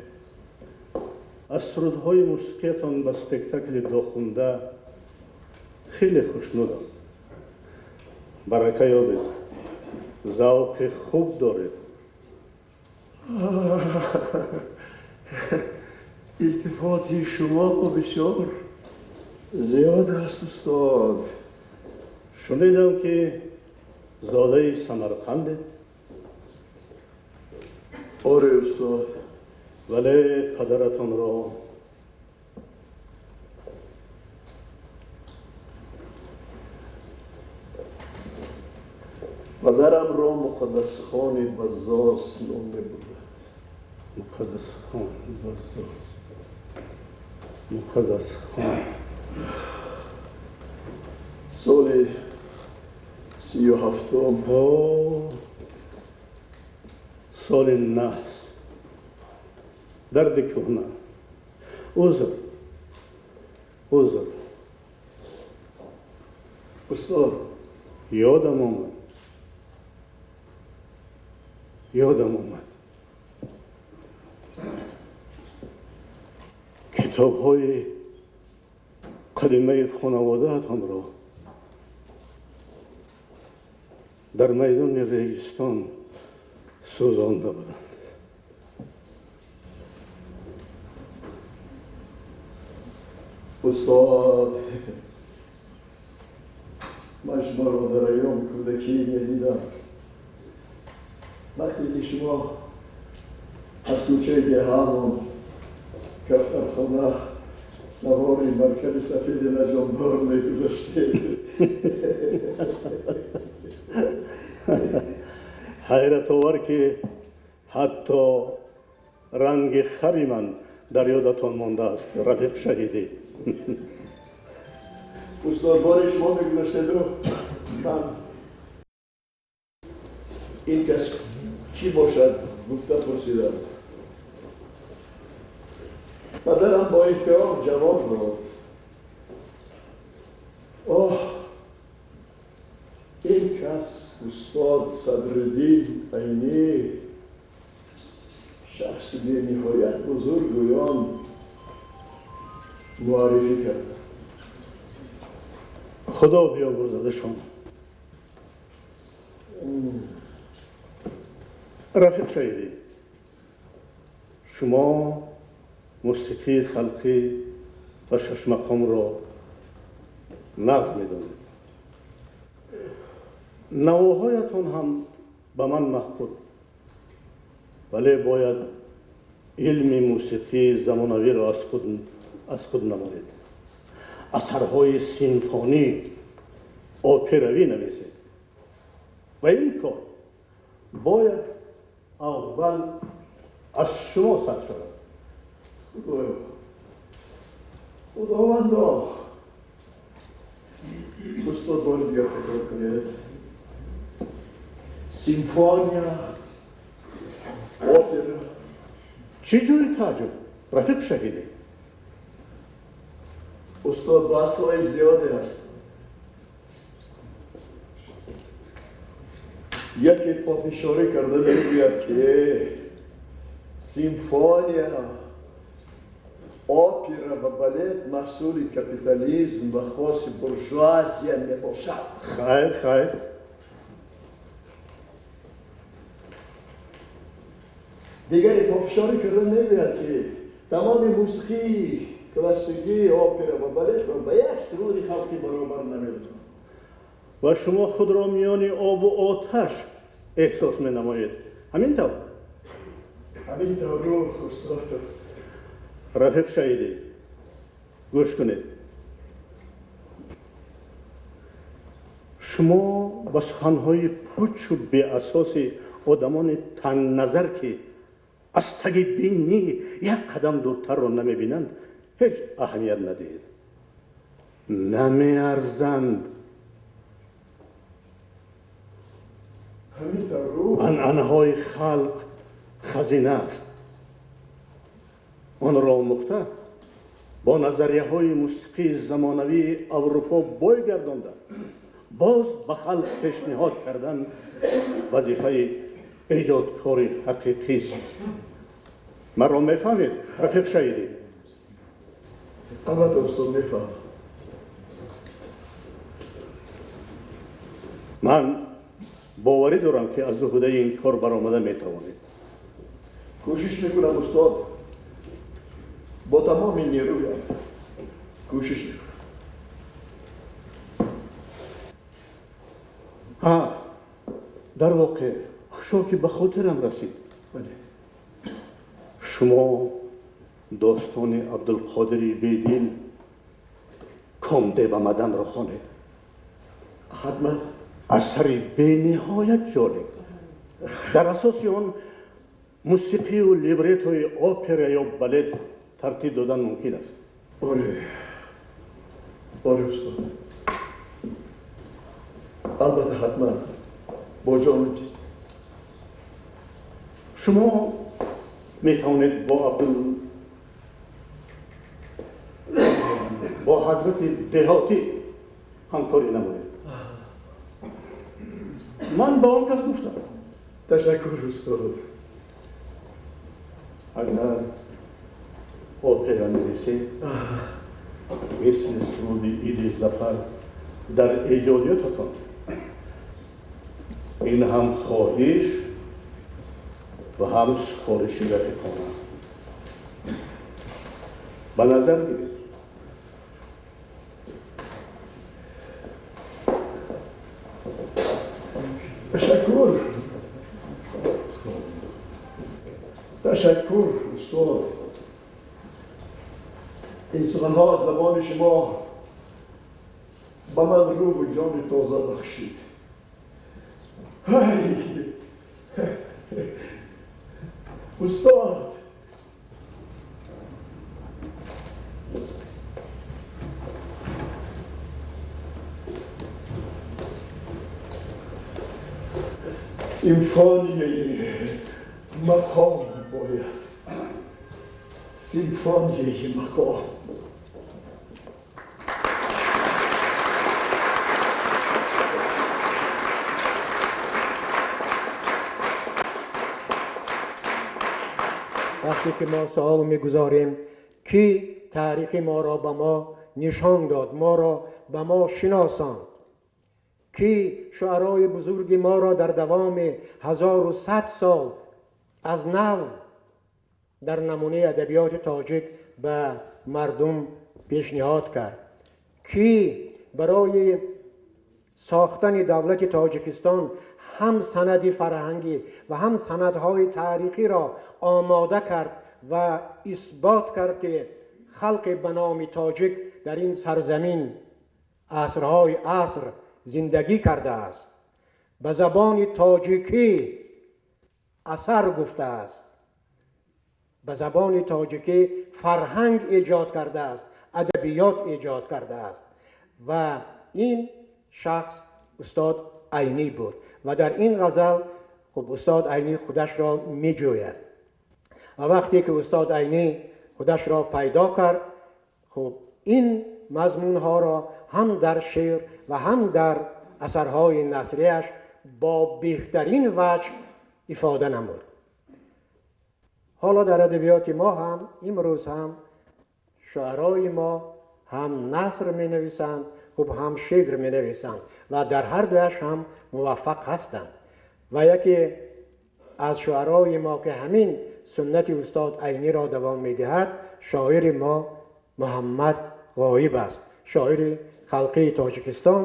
аз сурудҳои мусиқиятон ба спектакли дохунда хеле хушнудам. Барака ёбед, завқи хуб доред. Илтифоти шумо бисёр зиёд аст, устод. Шунидам, ки зодаи Самарқандед. Оре, устод. Вале падаратонро падарамро Муқаддасхони Баззоз ном мебурданд. Муқаддасхон Баззоз, Муқаддасхон. Соли 37-ум. Соли наҳс, дарди кӯҳна. Узр, узр. Устод, ёдам омад, ёдам омад. Китобҳои қадимаи хонаводаатонро дар майдони Регистон сӯзонда буданд. Устод, ман шуморо дар айёми кӯдакӣ медидам. Вақте ки шумо аз кӯчаи деҳамон кафтархона савори маркаби сафеди лаҷомдор мегузаштед. Ҳайратовар, ки ҳатто ранги хари ман дар ёдатон мондааст, рафиқ Шаҳидӣ. Устод, бори шумо мегузаштеду ман ин кас кӣ бошад гуфта пурсидам. Падарам бо эҳтиром ҷавоб дод: оҳ, ин кас устод Садриддин Айнӣ, шахси бениҳоят бузургӯён муаррифӣ кард. Худо биёмурзадашон. Рафиқ Шаҳидӣ, шумо мусиқии халқӣ ва шашмақомро нағз медонед. Навоҳоятон ҳам ба ман маъқул, вале бояд илми мусиқии замонавиро аз худ намоед. Асарҳои симфонӣ, операвӣ нависед ва ин кор бояд аввал аз шумо сар шавад. Худоё, Худовандо, устод, бори дигар такрор кунед. Симфония, опера. Чӣ ҷои тааҷҷуб, рафиқ Шаҳидӣ? Устод, баҳсҳои зиёде ҳастанд. Яке пофишорӣ карда мегӯяд, ки симфония, опера ва балет маҳсули капитализм ва хоси буржуазия мебошад. Хайр, хайр. Дигаре пофишорӣ карда мегӯяд, ки тамоми мусиқии классикӣ, опера ва балетро ба як суруди халқӣ баробар намедонад. Ва шумо худро миёни обу оташ эҳсос менамоед. Ҳамин тавр? Ҳамин тавр, устод. Рафиқ Шаҳидӣ, Гӯш кунед, шумо ба суханҳои пучу беасоси одамони тангназар, ки аз таги бинӣ як қадам дуртарро намебинанд, ҳеҷ аҳамият надиҳед. Намеарзанд. Анъанаҳои халқ хазина аст. Онро омӯхта, бо назарияҳои мусиқии замонавии Аврупо бой гардонда, боз ба халқ пешниҳод кардан вазифаи эҷодкори ҳақиқист. Маро мефаҳмед, рафиқ Шаҳидӣ? Албатта, устод, мефаҳмам. Ман боварӣ дорам, ки аз уҳдаи ин кор баромада метавонед. Кӯшиш мекунам, устод, бо тамоми нерӯям кӯшиш мекунам. Ҳа, дар воқеъ, хушо ки ба хотирам расид. Шумо достони Абдулқодири Бедил Комдеба Маданро хонед. Ҳатман. Асари бениҳоят ҷолиб. Дар асоси он мусиқию либретои опера ё балет тартиб додан мумкин аст. Оре, оре, устод, албатта, ҳатман, бо ҷону дил. Шумо метавонед бо Абдул бо ҳазрати Деҳотӣ ҳамкорӣ намоед. Ман ба он кас гуфтам. Ташаккур, устод. Агар опера нависед, мисли суруди Иди Зафар дар эҷодиётатон, ин ҳам хоҳиш ва ҳам супориши рафиқона ба назар гиред. Ташаккур, ташаккур, устод. Ин суханҳо аз забони шумо ба ман рӯҳу ҷони тоза бахшид. Ҳай, устод! Симфонияи мақом бояд, симфонияи мақом. Вақте ки мо савол мегузорем, ки таърихи моро ба мо нишон дод, моро ба мо шиносонд, ки шуарои бузурги моро дар давоми 1100 сол аз нав дар намунаи адабиёти тоҷик ба мардум пешниҳод кард, ки барои сохтани давлати Тоҷикистон ҳам санади фарҳангӣ ва ҳам санадҳои таърихиро омода кард ва исбот кард, ки халқи ба номи тоҷик дар ин сарзамин асрҳои аср зиндагӣ кардааст, ба забони тоҷикӣ асар гуфтааст, ба забони тоҷикӣ фарҳанг эҷод кардааст, адабиёт эҷод кардааст. Ва ин шахс устод Айнӣ буд. Ва дар ин ғазал хуб устод Айнӣ худашро меҷӯяд. Ва вақте ки устод Айнӣ худашро пайдо кард, хуб ин мазмунҳоро ҳам дар шеър ва ҳам дар асарҳои насрияш бо беҳтарин ваҷҳ ифода намуд. Ҳоло дар адабиёти мо ҳам имрӯз ҳам шуарои мо ҳам наср менависанд, хуб ҳам шеър менависанд ва дар ҳар дуяш ҳам муваффақ ҳастанд. Ва яке аз шуарои мо, ки ҳамин суннати устод Айниро давом медиҳад, шоири мо Муҳаммад Ғоиб аст, шоири халқии Тоҷикистон.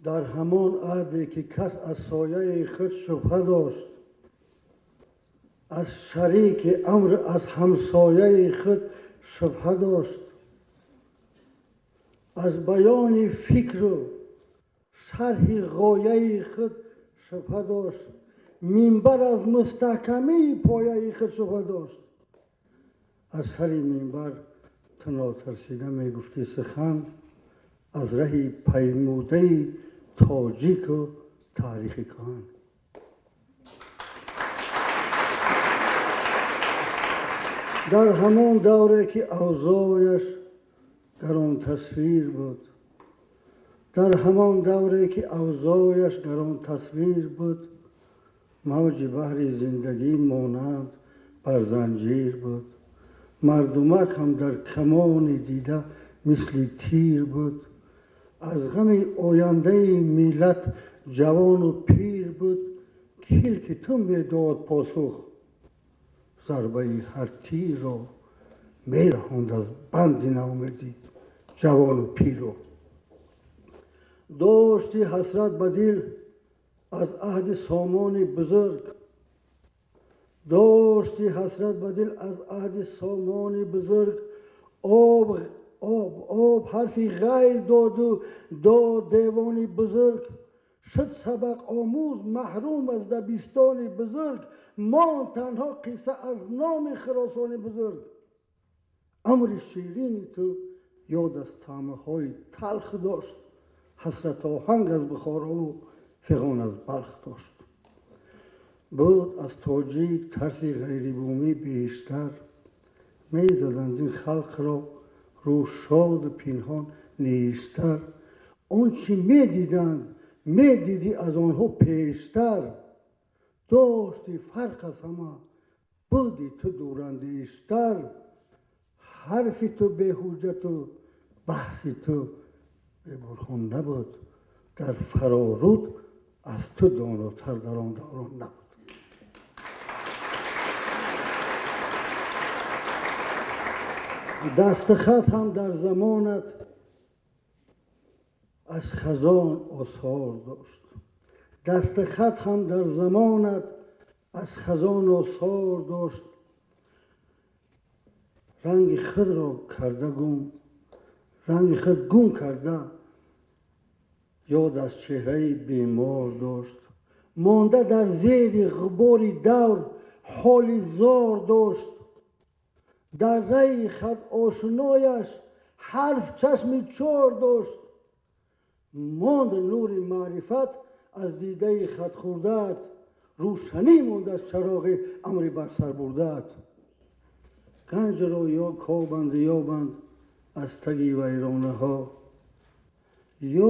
Дар ҳамон аҳде ки кас аз сояи худ шубҳа дошт, Аз шарики амр, аз ҳамсояи худ шубҳа дошт. Аз баёни фикру шарҳи ғояи худ шубҳа дошт. Минбар аз мустаҳкамии пояи худ шубҳа дошт. Аз сари минбар ту нотарсида мегуфтӣ сухан аз раҳи паймудаи тоҷику таърихи кӯҳан. Дар ҳамон давре ки авзояш гаронтасвир буд, дар ҳамон давре ки авзояш гаронтасвир буд, мавҷи баҳри зиндагӣ монанд бар занҷир буд. Мардумак ҳам дар камони дида мисли тир буд. Аз ғами ояндаи миллат ҷавону пир буд. Килки ту медод посух, зарбаи ҳар тирро мераҳонд аз банди наумедӣ ҷавону пирро. Дошти ҳасрат ба дил аз аҳди сомони бузург, дошти ҳасрат ба дил аз аҳди сомони бузург. Об об об ҳарфи ғайр доду дод девони бузург. Шуд сабақ омӯз маҳрум аз дабистони бузург. Монд танҳо қисса аз номи Хуросони бузург. Амри ширини ту ёд аз таъмаҳои талх дошт. Ҳасратоҳанг аз Бухорову фиғон аз Балх дошт. Буд аз тоҷик тарси ғайрибумӣ бештар. Мезаданд ин халқро рӯ шоду пинҳон нестар. Он чӣ медиданд, медидӣ аз онҳо пештар. Дошти фарқ аз ҳама, буди ту дурандештар. Ҳарфи ту беҳуҷҷату баҳси ту бебурҳон набуд. Дар фароруд аз ту донотар дар он даврон набуд. Дастхат ҳам дар замонат аз хазон осор дошт. Дастхат ҳам дар замонат аз хазон осор дошт. Ранги худро карда гум, ранги худ гум карда, ёд аз чеҳраи бемор дошт. Монда дар зери ғубори давр ҳоли зор дошт. Дар раи хат ошнояш ҳарф чашми чор дошт. Монд нури маърифат аз дидаи хатхӯрдаат, рӯшанӣ монд аз чароғи амри барсар бурдаат. Ганҷро ё кобанд ёбанд аз таги вайронаҳо,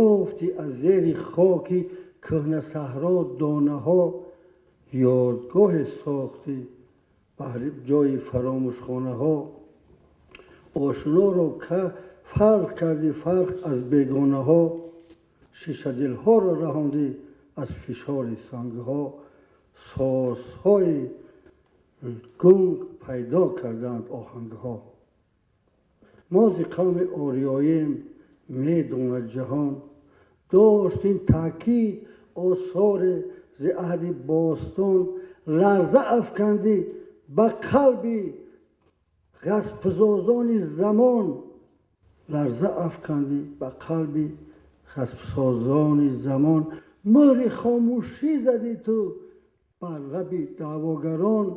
ёфти аз зери хоки кӯҳнасаҳро донаҳо. Ёдгоҳе сохтӣ баҳри ҷои фаромӯшхонаҳо. Ошноро фарқ кардӣ фарқ аз бегонаҳо. Шишадилҳоро раҳондӣ аз фишори сангҳо. Созҳои гунг пайдо карданд оҳангҳо. Мо зи қавми ориёем, медонад ҷаҳон. Дошт ин таъкид осоре зи аҳди бостон. Ларза афкандӣ ба қалби ғаспсозони замон. Ларза афкандӣ ба қалби ғаспсозони замон. Мӯҳри хомӯшӣ задӣ ту бар лаби даъвогарон.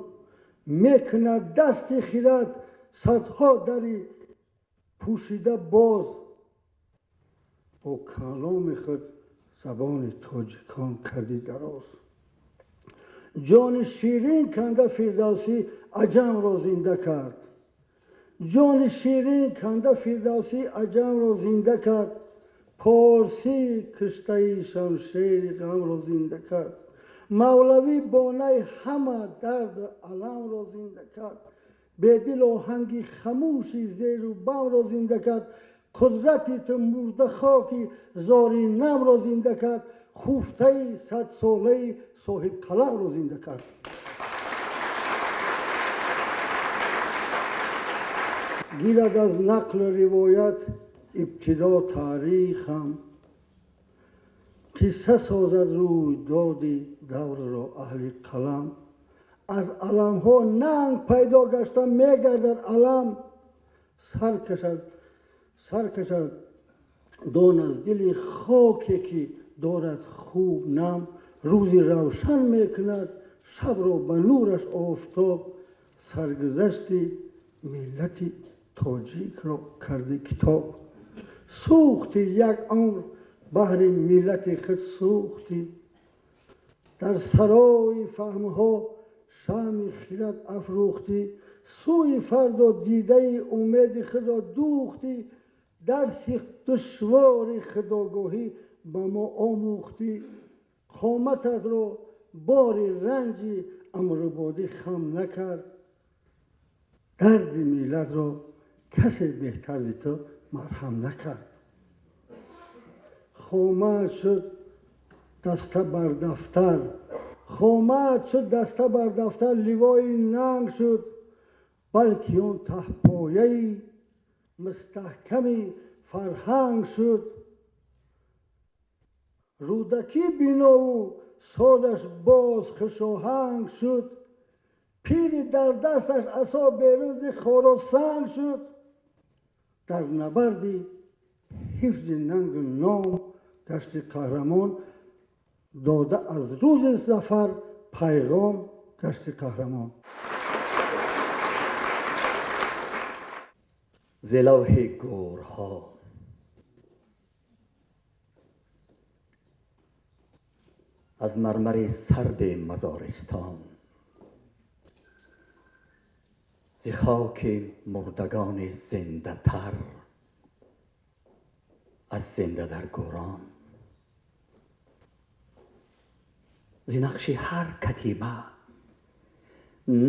Мекунад дасти хирад садҳо дари пӯшида боз. Бо каломи худ забони тоҷикон кардӣ дароз. Ҷони ширин канда Фирдавсӣ аҷамро зинда кард. Ҷони ширин канда Фирдавсӣ аҷамро зинда кард. Порсӣ киштаи шамшери ғамро зинда кард. Мавлавӣ бонаи ҳама дарду аламро зинда кард. Бедил оҳанги хамӯши зеру бамро зинда кард. Қудрати ту мурда хоки зори намро зинда кард. Хуфтаи садсолаи соҳибқаламро зинда кард. Гирад аз нақлу ривоят ибтидо таърихам. Қисса созад рӯйдоди даврро аҳли қалам. Аз аламҳо нанг пайдо гашта мегардад алам. Сар кашад, сар кашад дон аз дили хоке ки дорад хуб нам. Рӯзи равшан мекунад шабро ба нураш офтоб. Саргузашти миллати тоҷикро карди китоб. Сӯхти як умр баҳри миллати худ сӯхтӣ. Дар сарои фаҳмҳо шамъи хирад афрӯхтӣ. Сӯи фардо дидаи умеди худро дӯхтӣ. Дарси душвори худогоҳӣ ба мо омӯхтӣ. Қомататро бори ранҷи амрубодӣ хам накард. Дарди миллатро касе беҳтар зи ту марҳам накард. Хомат шуд даста бар дафтар, хомат шуд даста бар дафтар, ливои нанг шуд, балки он таҳпояи мустаҳками фарҳанг шуд. Рӯдакӣ бинову созаш боз хушоҳанг шуд. Пири дар дасташ асо берун зи хоросанг шуд. Дар набарди ҳифзи нангу ном гашти қаҳрамон, дода аз рӯзи зафар пайғом гашти қаҳрамон. Зи лавҳи гӯрҳо аз мармари сарди мазористон, зи хоки мурдагони зиндатар аз зинда дар гӯрон, зи нақши ҳар катиба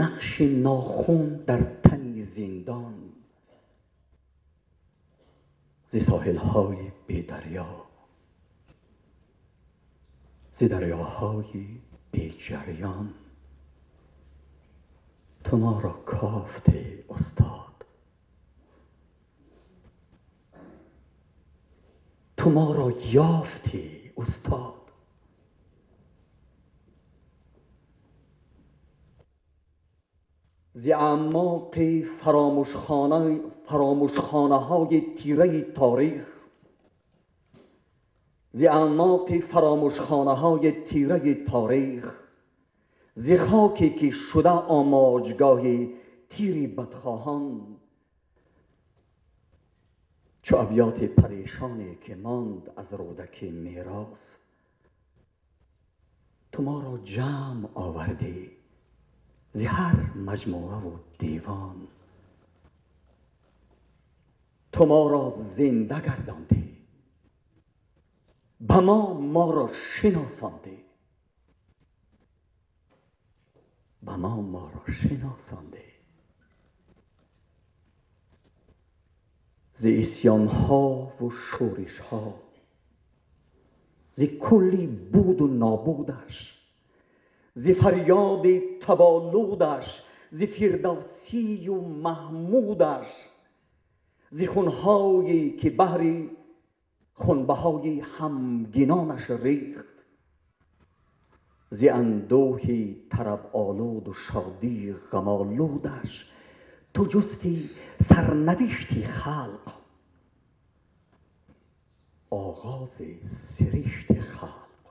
нақши нохун дар тани зиндон, зи соҳилҳои бедарё, зи дарёҳои беҷариён, ту моро кофтӣ устод, ту моро ёфтӣ устод. Зи аъмоқи фаромӯшхонаҳои тираи таърих, зи аъмоқи фаромӯшхонаҳои тираи таърих, зи хоке ки шуда омоҷгоҳи тири бадхоҳон, чу абёти парешоне ки монд аз рӯдаки мерос, ту моро ҷамъ овардӣ зи ҳар маҷмӯаву девон. Ту моро зинда гардондӣ, ба мо моро шиносондӣ, ба мо моро шиносондӣ. Зи исёнҳову шӯришҳо, зи кулли буду нобудаш, зи фарёди таволудаш, зи фирдавсию маҳмудаш, зи хунҳое ки баҳри хунбаҳои ҳамгинонаш рехт, зи андӯҳи тараболуду шодии ғамолудаш, ту ҷусти сарнавишти халқ, оғози сиришти халқ.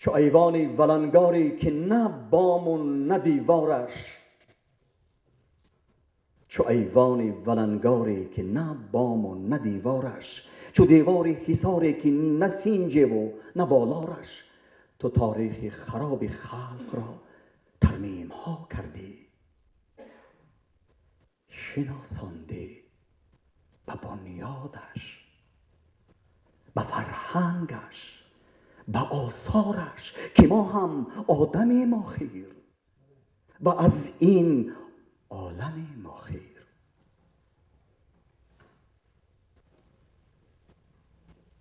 Чу айвони валангаре ки на бому на девораш, чу айвони валангаре ки на бому на девораш, чу девори ҳисоре ки на синҷеву на болораш, ту таърихи хароби халқро тармимҳо кардӣ, шиносондӣ ба бунёдаш, ба фарҳангаш, ба осораш, ки мо ҳам одамем охир ва аз ин оламем охир.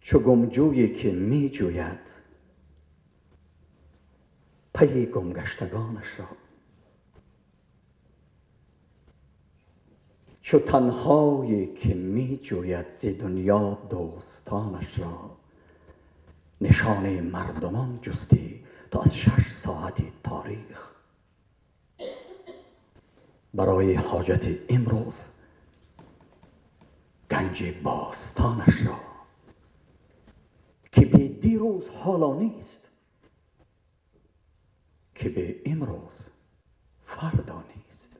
Чу гумҷӯе ки меҷӯяд пайи гумгаштагонашро, чу танҳое ки меҷӯяд зи дунё дӯстонашро, Нишони мардумон ҷустӣ ту аз 6 соати таърих. Барои ҳоҷати имрӯз ганҷи бостонаш ро ки бе дирӯз ҳоло нест, ки бе имрӯз фардо нест.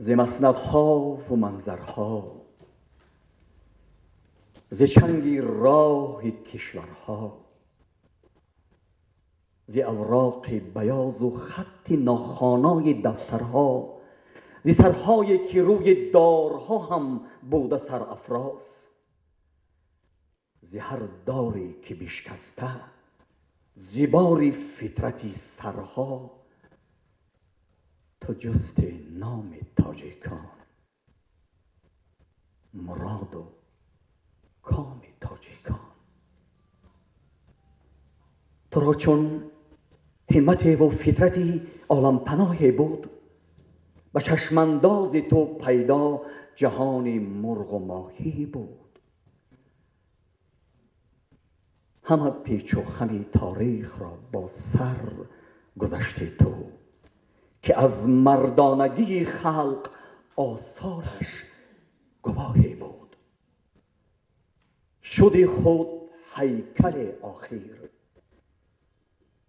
Зи مسندها و منظرها، ز چنگی راه کشورها، ز اوراق بیاض و خط ناخوانای دفترها، ز سرهایی که روی دارها هم بوده سرافراز، ز هر داری که بشکسته ز بار فطرتی سرها، تو جست نام تاجیکان، مراد و کام تاجیکان. تو را چون همت و فطرتی عالم پناه بود، به چشم انداز تو پیدا جهان مرغ و ماهی بود. همه پیچ و خم تاریخ را با سر گذشته تو، که از مردانگی خلق آثارش گواهی بود. شدی خود هیکل آخیر،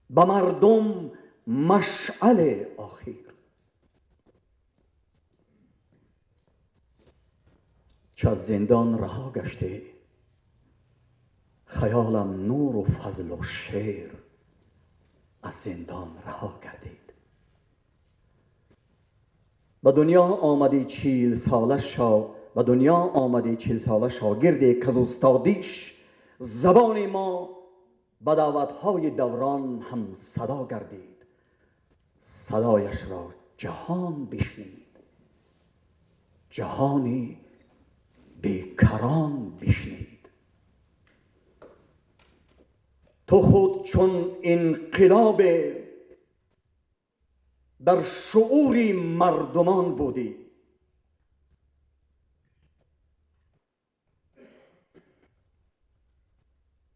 به مردم مشعل آخیر. چو از زندان رها گشته خیالم نور و فضل و شعر از زندان رها گردید. به دنیا آمدی 40 ساله به دنیا آمدی 40 ساله شاگردی که از استادیش زبان ما به دعوت‌های دوران هم صدا گردید. صدایش را جهان بشنید، جهانی بیکران بشنید. تو خود چون انقلاب در شعور مردمان بودی،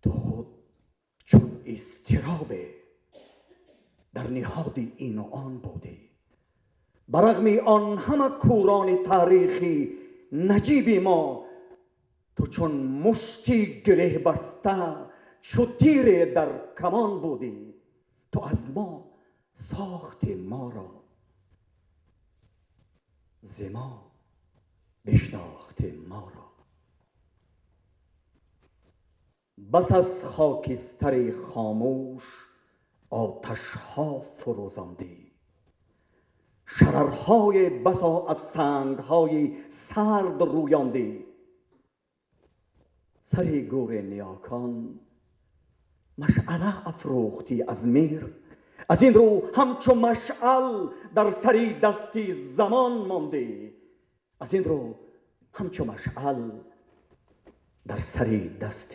تو خود چون اضطراب در نهاد این و آن بودی. برغم آن همه کوران تاریخی نجیب ما، تو چون مشتی گره بسته چو تیر در کمان بودی. تو از ما ساخت ما را، ز ما بشناخت ما را. بس از خاکستر خاموش آتشها فروزاندی، شررهای بسا از سنگهای سرد رویاندی. سر گور نیاکان مشعله افروختی از میر، از این رو همچو مشعل در سری دستی زمان ماندی. از این رو همچو مشعل در سری دست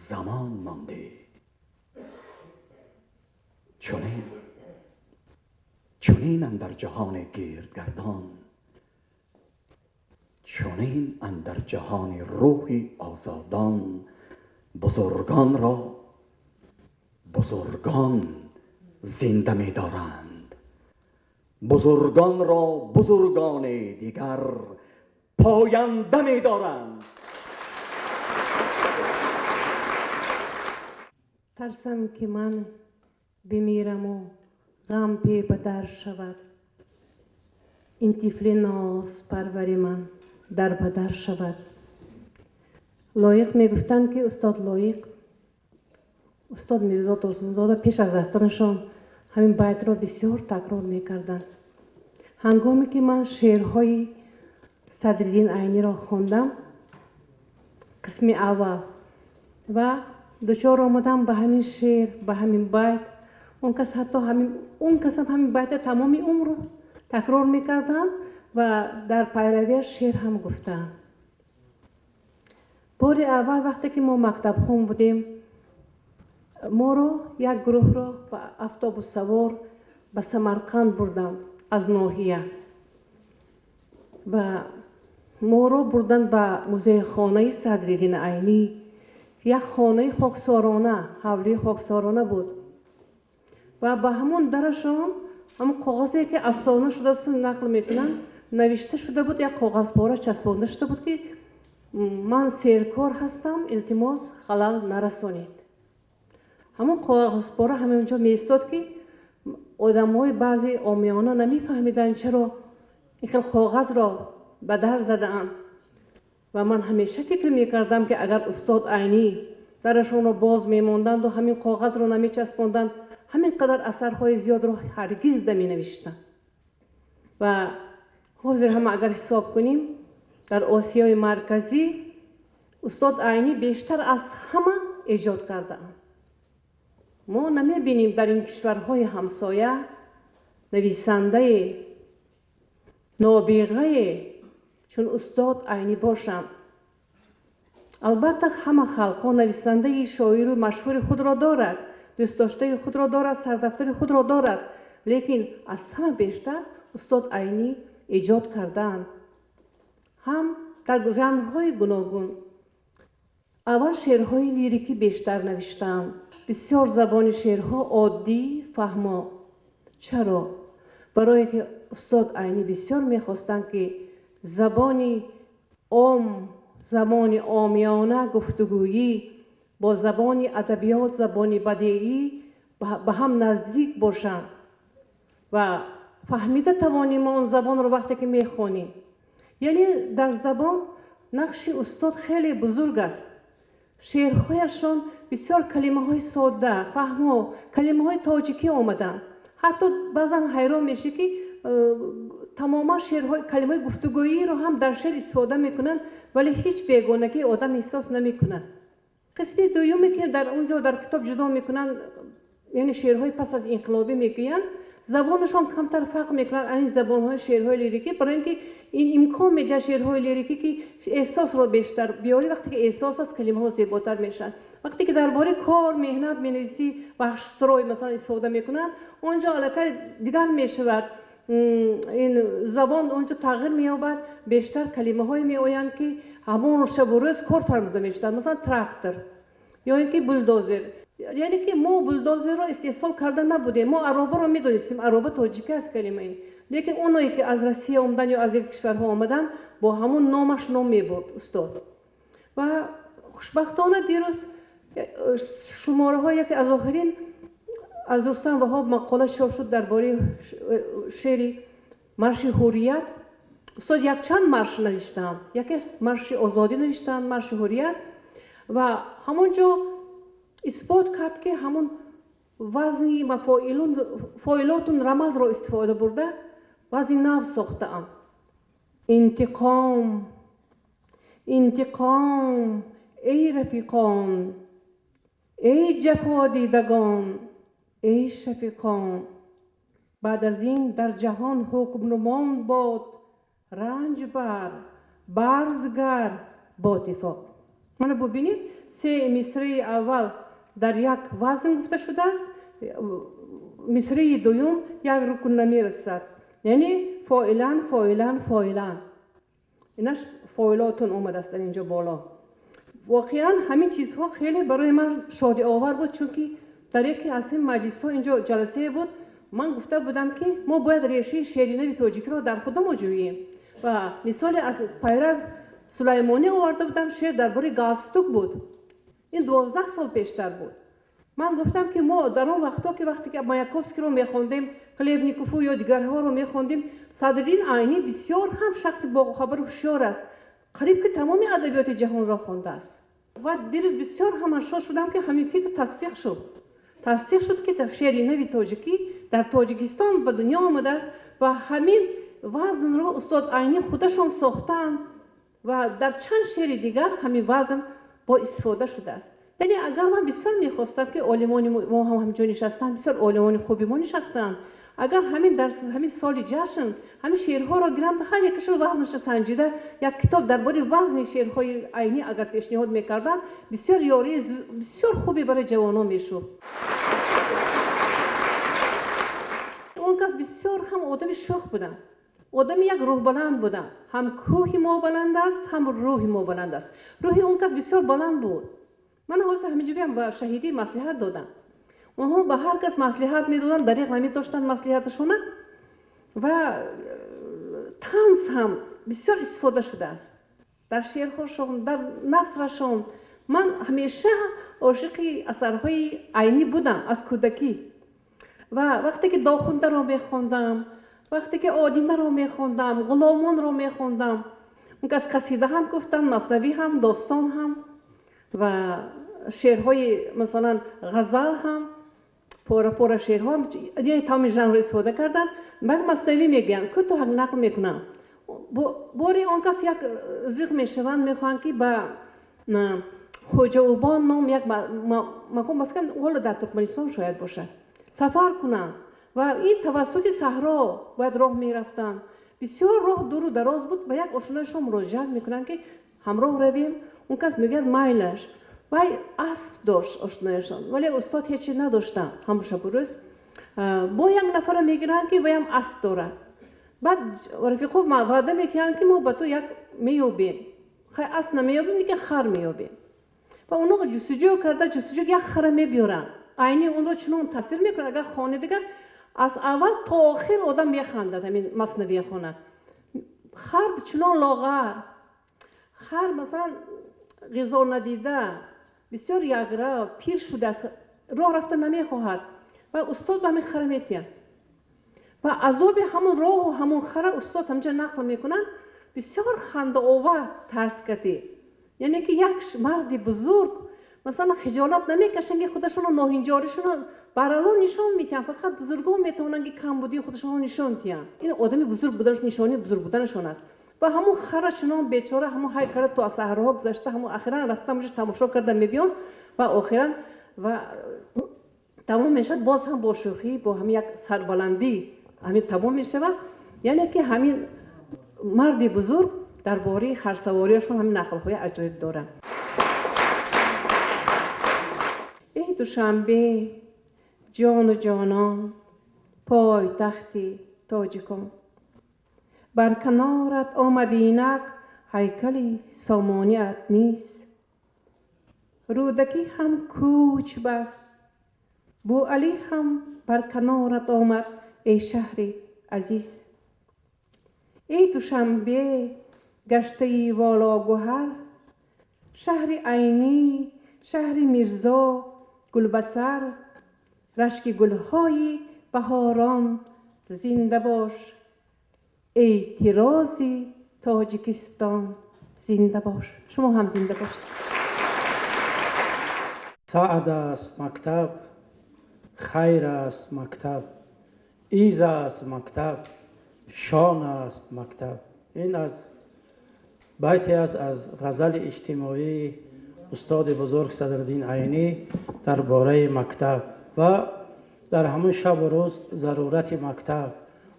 زمان ماندی. چنین اندر جهان گردگردان، چنین اندر جهان روح آزادان، بزرگان را بزرگان زنده می دارند، بزرگان را بزرگان دیگر پاینده می دارند. ترسم که من بمیرم و غم پی به در شود، این طفل ناز پرور من در به در شود. لایق میگفتند که استاد لایق، استاد میرزا ترسونزاده پیش از رفتنشان همین بیت را بسیار تکرار میکردند. هنگامی که من شعرهای صدرالدین عینی را خواندم، قسم اول، و دچار آمدم به همین شعر، به همین بیت. اون کس حتی همین، اون کس هم همین بیت تمام عمر رو تکرار میکردن و در پیروی شعر هم گفتن. بار اول وقتی که ما مکتب خون بودیم، ما رو یک گروه رو به اتوبوس سوار به سمرقند بردن از ناحیه و Моро бурданд ба музейхонаи Садриддин Айнӣ. Як хонаи хоксорона, ҳавлии хоксорона буд ва ба ҳамон дарашон ҳамон коғазе ки афсона шудааст нақл мекунанд, навишта шуда буд, як коғазпора часпонда шуда буд, ки ман серкор ҳастам, илтимос, халал нарасонед. Ҳамон коғазпора ҳамонҷо меистод, ки одамҳои баъзе омиёна намефаҳмиданд, чаро ин хел коғазро ба дар задаанд. Ва ман ҳамеша фикр мекардам, ки агар устод Айнӣ дарашонро боз мемонданду ҳамин коғазро намечаспонданд, ҳамин қадар асарҳои зиёдро ҳаргиз наменавиштанд. Ва ҳозир ҳам агар ҳисоб кунем, дар Осиёи Марказӣ устод Айнӣ бештар аз ҳама эҷод кардаанд. Мо намебинем дар ин кишварҳои ҳамсоя нависандае, нобиғае чун устод Айнӣ бошанд. Албатта, ҳама халқҳо нависандаи шоиру машҳури худро дорад, дӯстдоштаи худро дорад, сардафтари худро дорад, лекин аз ҳама бештар устод Айнӣ эҷод кардаанд, ҳам дар жанрҳои гуногун. Аввал шеърҳои лирикӣ бештар навиштаанд. Бисёр забони шеърҳо оддӣ, фаҳмо. Чаро? Барое ки устод Айнӣ бисёр мехостанд, ки забони ом, забони омиёна гуфтугӯӣ бо забони адабиёт, забони бадеӣ ба ҳам наздик бошанд ва фаҳмида тавонем мо он забонро вақте ки мехонем. Яъне дар забон нақши устод хеле бузург аст. Шеърҳояшон бисёр калимаҳои содда, фаҳмо, калимаҳои тоҷикӣ омаданд. Ҳатто баъзан ҳайрон мешӣ, ки тамоман шеърҳои калимаҳои гуфтугӯиро ҳам дар шеър истифода мекунанд, вале ҳеҷ бегонагии одам эҳсос намекунад. Қисми дуюме, ки дар он ҷо дар китоб ҷудо мекунанд, яъне шеърҳои пас аз инқилобӣ мегӯянд, забонашон камтар фарқ мекунад аз ин забонҳои шеърҳои лирикӣ, барои ин ки ин имкон медиҳад шеърҳои лирикӣ, ки эҳсосро бештар биёрӣ. Вақте ки эҳсос аст, калимаҳо зеботар мешаванд. Вақте ки дар бораи кор, меҳнат менависӣ, ваш строй масалан истифода мекунанд, он ҷо аллакай дигар мешавад, ин забон он ҷо тағйир меёбад, бештар калимаҳое меоянд, ки ҳамон шабу рӯз кор фармуда мешавад, масалан трактор ё ин ки булдозер. Яъне ки мо булдозерро истеҳсол карда набудем, мо аробаро медонистем, ароба тоҷикӣ аст калимаи, лекин оное ки аз Россия омадан ё аз дигар кишварҳо омадан, бо ҳамон номаш ном мебурд устод. Ва хушбахтона дирӯз шумораҳо яке аз охирин аз Рустам Ваҳоб мақола чоп шуд дар бораи шеъри марши ҳуррият. Устод якчанд марш навиштаанд, яке марши озодӣ навиштаанд, марши ҳуррият, ва ҳамон ҷо исбот кард, ки ҳамон вазни мафоилун фоилотун рамалро истифода бурда, вазни нав сохтаанд. Интиқом, интиқом, эй рафиқон, эй ҷафодидагон, эй шафиқон, баъд аз ин дар ҷаҳон ҳукмнумон бод ранҷбар, барзгар ботифоқ. Мана бубинед, се мисраи аввал дар як вазн гуфта шудааст, мисраи дуюм як рукн намерасад, яъне фоилан, фоилан, фоилан, инаш фоилотун омадааст дар инҷо боло. Воқеан ҳамин чизҳо хеле барои ман шодиовар буд, чунки дар яке аз ин маҷлисҳо, инҷо ҷаласае буд, ман гуфта будам, ки мо бояд решаи шеъри нави тоҷикиро дар худамо ҷӯем ва мисоле аз Пайрав Сулаймонӣ оварда будам, шеър дар бораи галстук буд. Ин 12 сол пештар буд. Ман гуфтам, ки мо дар он вақтҳо, ки вақте ки Маяковскиро мехондем, Хлебникову ё дигарҳоро мехондем, Садриддин Айнӣ бисёр ҳам шахси бохабару ҳушёр аст, қариб ки тамоми адабиёти ҷаҳонро хондааст. Ва дирӯз бисёр ҳама шод шудам, ки ҳамин фикр тасдиқ шуд, тасдиқ шуд, ки шеъри нави тоҷикӣ дар Тоҷикистон ба дунё омадааст ва ҳамин вазнро устод Айнӣ худашон сохтаанд ва дар чанд шеъри дигар ҳамин вазн бо истифода шудааст. Яъне агар ман бисёр мехостам, ки олимони мо ҳам ҳамҷо нишастанд, бисёр олимони хуби мо нишастанд, агар ҳамин дар ҳамин соли ҷашн ҳамин шеърҳоро гиранд, ҳар якашро вазнаша санҷида, як китоб дар бораи вазни шеърҳои Айнӣ агар пешниҳод мекарданд, бисёр ёрии бисёр хубе барои ҷавонон мешуд. Он кас бисёр ҳам одами шӯх буданд. Одами як рӯҳбаланд буданд. Ҳам кӯҳи мо баланд аст, ҳам рӯҳи мо баланд аст. Рӯҳи он кас бисёр баланд буд. Ман ҳозир ҳаминҷо ба шаҳидӣ маслиҳат додам. Онҳо ба ҳар кас маслиҳат медоданд, дариқ намедоштанд маслиҳаташона ва танз ҳам бисёр истифода шудааст дар шеърҳошон, дар насрашон. Ман ҳамеша ошиқи асарҳои Айнӣ будам аз кӯдакӣ. Ва вақте ки Дохундаро мехондам, вақте ки Одинаро мехондам, Ғуломонро мехондам, он кас қасида ҳам гуфтанд, маснавӣ ҳам, достон ҳам ва шеърҳои масалан ғазал ҳам, пора-пора шеърҳо, яъне тамоми жанрро истифода карданд. Баъд маснавӣ мегӯянд, кӯтоҳ нақл мекунам. Бори он кас як зиқ мешаванд, мехоҳанд ки ба Хоҷаубон ном як макон, ба фикрам ҳоло дар Туркманистон шояд бошад, сафар кунанд ва ин тавассути саҳро бояд роҳ мерафтанд. Бисёр роҳ дуру дароз буд. Ба як ошнояшон муроҷиат мекунанд ки ҳамроҳ равем. Он кас мегӯяд майлаш. Вай асп дошт ошнояшон, вале устод ҳеҷ чиз надоштанд ҳамон шабу рӯз. Бо як нафара мегиранд ки ваям асп дорад. Баъд рафиқо ваъда мекунанд ки мо ба ту як меёбем, хай асп намеёбем, лекин хар меёбем. Ва онҳо ҷустуҷӯ карда, ҷустуҷӯ як хара мебиёранд. Айни онро чунон тасвир мекунад, агар хоне дигар аз аввал то охир одам механдад ҳамин маснавия хонад. Хар чунон лоғар, хар масалан ғизо надида, бисёр ягра, пир шудааст, роҳ рафта намехоҳад ва устод ба ҳамин хара метиҳад. Ва азоби ҳамон роҳу ҳамон хара устод ҳамҷа нақл мекунанд, бисёр хандаовар тарз кардӣ. Яъне ки як марди бузург масалан хиҷолат намекашанд ки худашонро ноҳинҷоришонро барало нишон медиҳанд. Фақат бузургон метавонанд ки камбудии худашонро нишон диҳанд. Ин одами бузург буданаш нишонии бузург буданашон аст. Ва ҳамон хара чунон бечора ҳамон ҳай карда то аз саҳроҳо гузашта, ҳамон охиран рафта ҳамонҷо тамошо карда мебиён ва охиран ва тамом мешавад, боз ҳам бо шӯхӣ, бо ҳамин як сарбаландӣ ҳамин тамом мешавад. Яъне ки ҳамин марди бузург дар бораи харсавориашон ҳамин нақлҳои аҷоиб доранд. Эй Душанбе, ҷону ҷонон, пойтахти тоҷикон, бар канорат омадинак ҳайкали сомониат нест. Рӯдакӣ ҳам кӯч баст, Бӯалӣ ҳам бар канорат омад, эй шаҳри азиз. Эй Душанбе, гаштаи вологӯҳар, шаҳри Айнӣ, шаҳри Мирзо, гулбасар, рашки гулҳои баҳорон зинда бош. Эътирози Тоҷикистон зинда бош. Шумо ҳам зинда бошед. Саъд аст мактаб, хайр аст мактаб, из аст мактаб, шон аст мактаб. Ин аз байте аст аз ғазали иҷтимоии устоди бузург Садриддин Айнӣ дар бораи мактаб ва дар ҳамон шабу рӯз зарурати мактаб,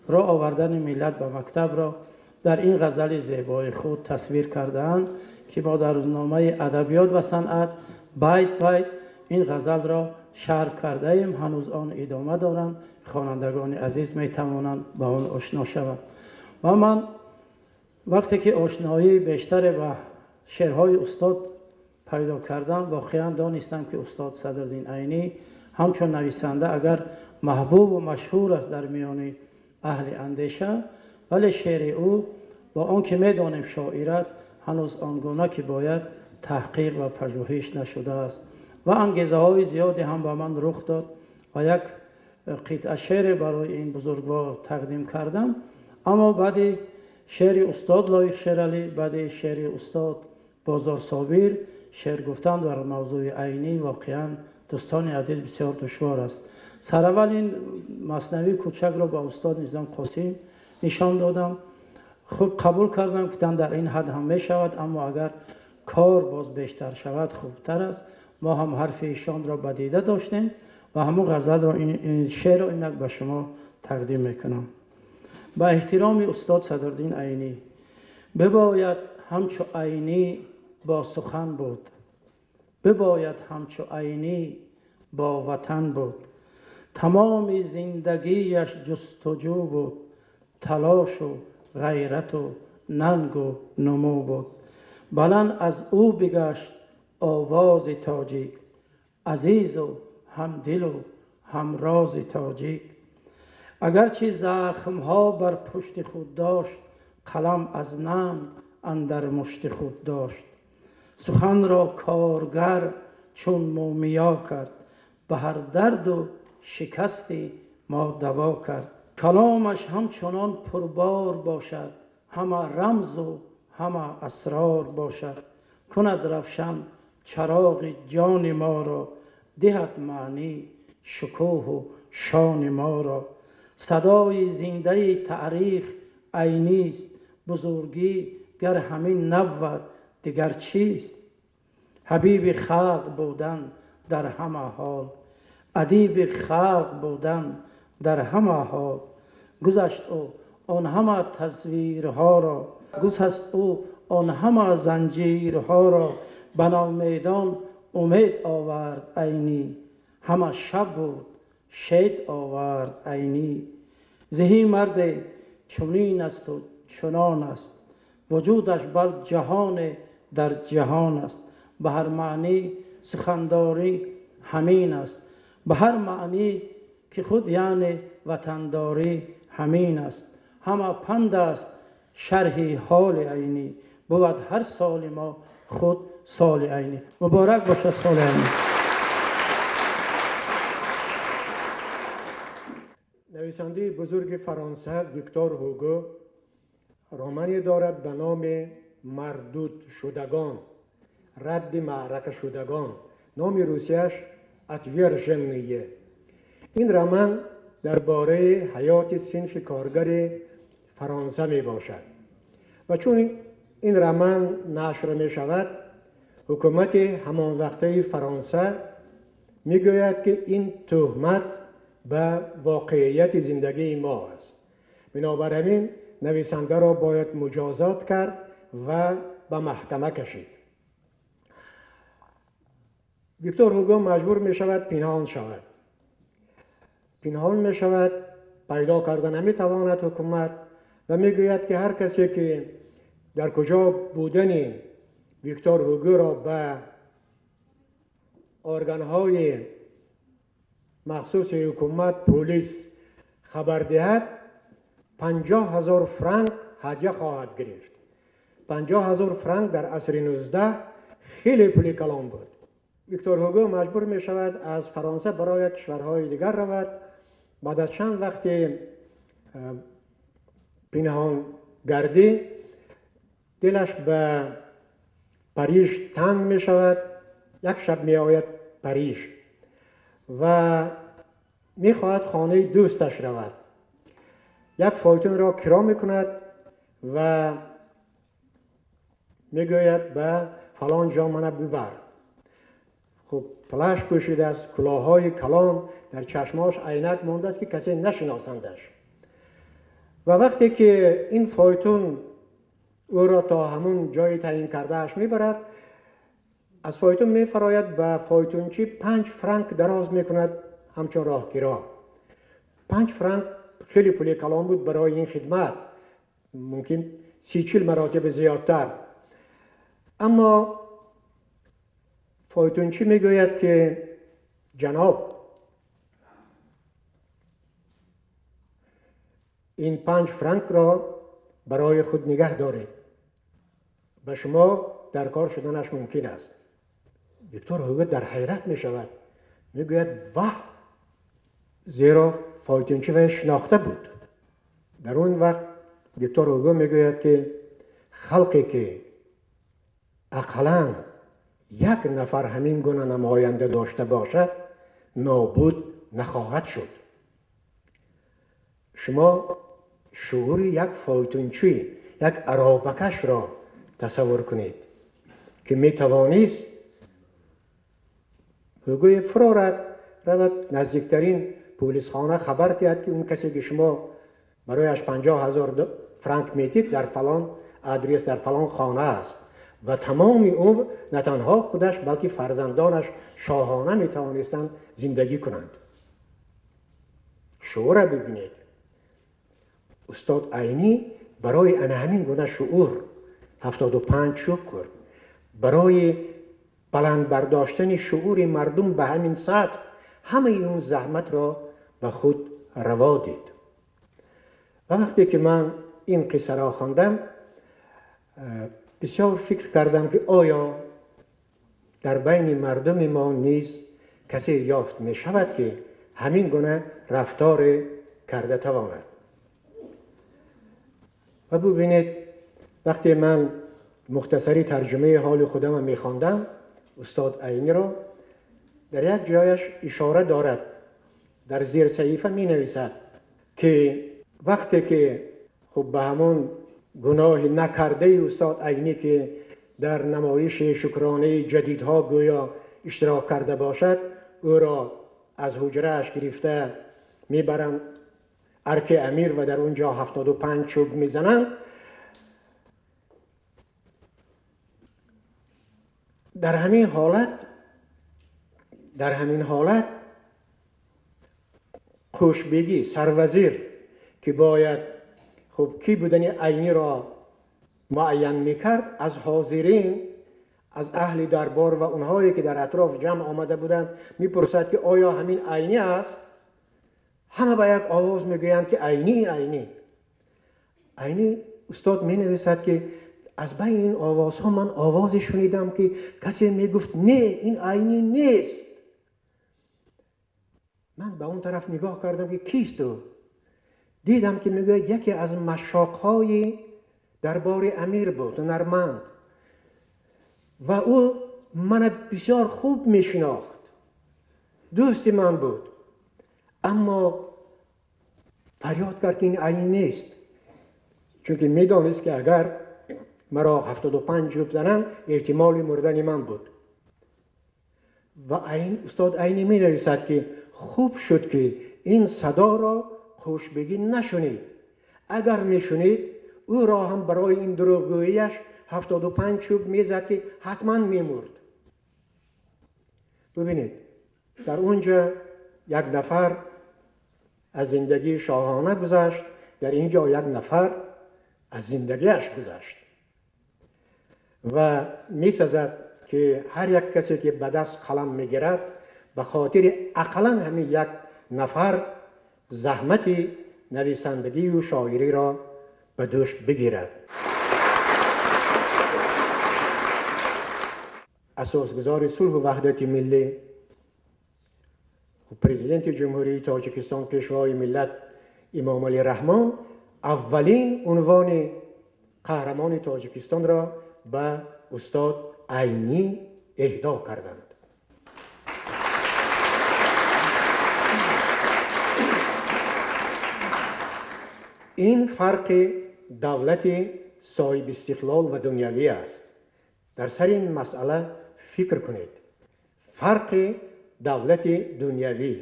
роҳ овардани миллат ба мактабро дар ин ғазали зебои худ тасвир кардаанд ки мо дар рӯзномаи адабиёт ва санъат байт байт ин ғазалро шарҳ кардаем. Ҳанӯз он идома доранд, хонандагони азиз метавонанд ба он ошно шаванд. Ва ман вақте ки ошноии бештаре ба шеърҳои устод пайдо кардам, воқеан донистам ки устод Садриддин Айнӣ ҳамчун нависанда агар маҳбубу машҳур аст дар миёни аҳли андеша, вале шеъри ӯ бо он ки медонем шоир аст, ҳанӯз он гуна ки бояд таҳқиқ ва пажӯҳиш нашудааст. Ва ангезаҳои зиёде ҳам ба ман рух дод ва як қитъа шеъре барои ин бузургвор тақдим кардам. Аммо баъди шеъри устод Лоиқ Шералӣ, баъди шеъри устод Бозор Собир, шеър гуфтан бар мавзӯи Айнӣ воқеан дӯстони азиз бисёр душвор аст. Сараввал ин маснавии кӯчакро ба устод Низом Қосим нишон додам. Хуб қабул кардам, гуфтанд дар ин ҳад ҳам мешавад, аммо агар кор боз бештар шавад хубтар аст. Мо ҳам ҳарфи ишонро ба дида доштем ва ҳамон ғазалро, ин шеърро инак ба шумо тақдим мекунам. Ба эҳтироми устод Садриддин Айнӣ. Бибояд ҳамчу Айнӣ бо сухан буд, бибояд ҳамчу Айнӣ бо ватан буд, тамоми зиндагиаш ҷустуҷӯ буд, талошу ғайрату нангу нумӯ буд. Баланд аз ӯ бигашт овози тоҷик, азизу ҳамдилу ҳамрози тоҷик. Агарчи захмҳо бар пушти худ дошт, қалам аз нанг андар мушти худ дошт. Суханро коргар чун мӯмиё кард, ба ҳар дарду шикасти мо даво кард. Каломаш ҳамчунон пурбор бошад, ҳама рамзу ҳама асрор бошад. Кунад равшан чароғи ҷони моро, диҳад маънӣ шукӯҳу шони моро. Садои зиндаи таърих Айнист, бузургӣ гар ҳамин набвад дигар чист? Ҳабиби халқ будан дар ҳама ҳол, адиби халқ будан дар ҳама ҳол. Гузашт ӯ он ҳама тасвирҳоро, гусаст ӯ он ҳама занҷирҳоро. Ба номедон умед овард Айнӣ, ҳама шаб буд шед овард Айнӣ. Зеҳӣ марде чунин асту чунон аст, вуҷудаш бал ҷаҳоне дар ҷаҳон аст. Ба ҳар маънӣ сухандорӣ ҳамин аст, ба ҳар маънӣ ки худ яъне ватандорӣ ҳамин аст. Ҳама панд аст шарҳи ҳоли Айнӣ, бувад ҳар соли мо худ соли Айнӣ. Муборак бошад соли Айнӣ. Нависандаи бузурги Фаронса Виктор Ҳуго романе дорад ба номи Мардуд шудагон, радди маърака шудагон. Номи русияш Отверженные. Ин роман дар бораи ҳаёти синфи коргари Фаронса мебошад. Ва чун ин роман нашр мешавад, ҳукумати ҳамонвақтаи Фаронса мегӯяд, ки ин тӯҳмат ба воқеияти зиндагии мо аст. Бинобар ҳамин нависандаро бояд муҷозот кард ва ба маҳкама кашид. Виктор Ҳуго маҷбур мешавад пинҳон шавад. Пинҳон мешавад, пайдо карда наметавонад ҳукумат ва мегӯяд, ки ҳар касе ки дар куҷо будани Виктор Ҳугоро ба органҳои махсуси ҳукумат, полис хабар диҳад, 50,000 франк ҳадя хоҳад гирифт. 50,000 франк дар асри 19 хеле пули калон буд. Виктор Ҳуго маҷбур мешавад аз Фаронса барои кишварҳои дигар равад. Баъд аз чанд вақти пинҳонгардӣ дилаш ба Париж танг мешавад. Як шаб меояд Париж ва мехоҳад хонаи дӯсташ равад. Як фойтунро киро мекунад ва мегӯяд ба фалон ҷо мана бибар. Хуб, плаш пӯшидааст, кулоҳҳои калон, дар чашмош айнак мондааст, ки касе нашиносандаш. Ва вақте ки ин фойтун ӯро то ҳамун ҷои таъин кардааш мебарад, аз фойтун мефарояд, ба фойтунчӣ 5 франк дароз мекунад ҳамчун роҳкиро. 5 франк хеле пули калон буд барои ин хидмат, мумкин 30-40 маротиба зиёдтар. Аммо фойтунчӣ мегӯяд, ки ҷаноб, ин 5 франкро барои худ нигаҳ доред, ба шумо дар кор шуданаш мумкин аст. Виктор Ҳуго дар ҳайрат мешавад, мегӯяд ваҳ, зеро фойтунчӣ вай шинохта буд. Дар он вақт Виктор Ҳуго мегӯяд, ки халқе ки ақаллан як нафар ҳамин гуна намоянда дошта бошад, нобуд нахоҳад шуд. Шумо шуури як фойтунчӣ, як аробакашро тасаввур кунед, ки метавонист Ҳугои фурорад, равад наздиктарин полисхона хабар диҳад, ки он касе ки шумо барояш 50,000 франк медид дар фалон адрес, дар фалон хона аст. Ва тамоми умр на танҳо худаш, балки фарзандонаш шоҳона метавонистанд зиндагӣ кунанд. Шуура бибинед. Устод Айнӣ барои ана ҳамин гуна шуур 75 чӯб хӯрд. Барои баланд бардоштани шуури мардум ба ҳамин сатҳ ҳамаи он заҳматро ба худ раво дид. Ва вақте ки ман ин қиссаро хондам, бисёр фикр кардам ки оё дар байни мардуми мо низ касе ёфт мешавад ки ҳамин гуна рафтор карда тавонад. Ва бубинед, вақте ман мухтасари тарҷумаи ҳоли худамро мехондам, устод Айниро дар як ҷояш ишора дорад, дар зери саҳифа менависад ки вақте ки хуб ба ҳамон гуноҳи накардаи устод Айнӣ ки дар намоиши шукронаи ҷадидҳо гӯё иштирок карда бошад, ӯро аз ҳуҷрааш гирифта мебаранд арки амир ва дар он ҷо 75 чӯб мезананд. Дар ҳамин ҳолат Қӯшбегӣ сарвазир ки бояд хуб кӣ будани Айниро муайян мекард, аз ҳозирин, аз аҳли дарбор ва онҳое ки дар атроф ҷамъ омада буданд мепурсад ки оё ҳамин Айнӣ аст? Ҳама ба як овоз мегӯянд ки Айнӣ, Айнӣ. Айнӣ устод менависад ки аз байни ин овозҳо ман овозе шунидам ки касе мегуфт не, ин Айнӣ нест. Ман ба он тараф нигоҳ кардам ки кист ӯ. Дидам ки мегӯяд яке аз машоқҳои дарбори амир буд, ҳунарманд, ва ӯ мана бисёр хуб мешинохт, дӯсти ман буд, аммо фарёд кард ки ин Айнӣ нест, чунки медонист ки агар маро 75 чӯб зананд эҳтимоли мурдани ман буд. Ва устод Айнӣ менависад ки хуб шуд ки ин садоро Қӯшбегӣ нашунид. Агар мешунид, ӯро ҳам барои ин дурӯғгӯияш 75 чӯб мезад ки ҳатман мемурд. Бубинед, дар он ҷо як нафар аз зиндагии шоҳона гузашт, дар ин ҷо як нафар аз зиндагиаш гузашт. Ва месазад ки ҳар як касе ки ба даст қалам мегирад, ба хотири ақаллан ҳамин як нафар заҳмати нависандагию шоириро ба дӯш бигирад. Асосгузори сулҳу ваҳдати миллӣ, президенти Ҷумҳурии Тоҷикистон, пешвои миллат Имомалӣ Раҳмон аввалин унвони қаҳрамони Тоҷикистонро ба устод Айнӣ эҳдо карданд. Ин фарқи давлати соҳибистиқлол ва дунявӣ аст. Дар сари ин масъала фикр кунед. Фарқи давлати дунявӣ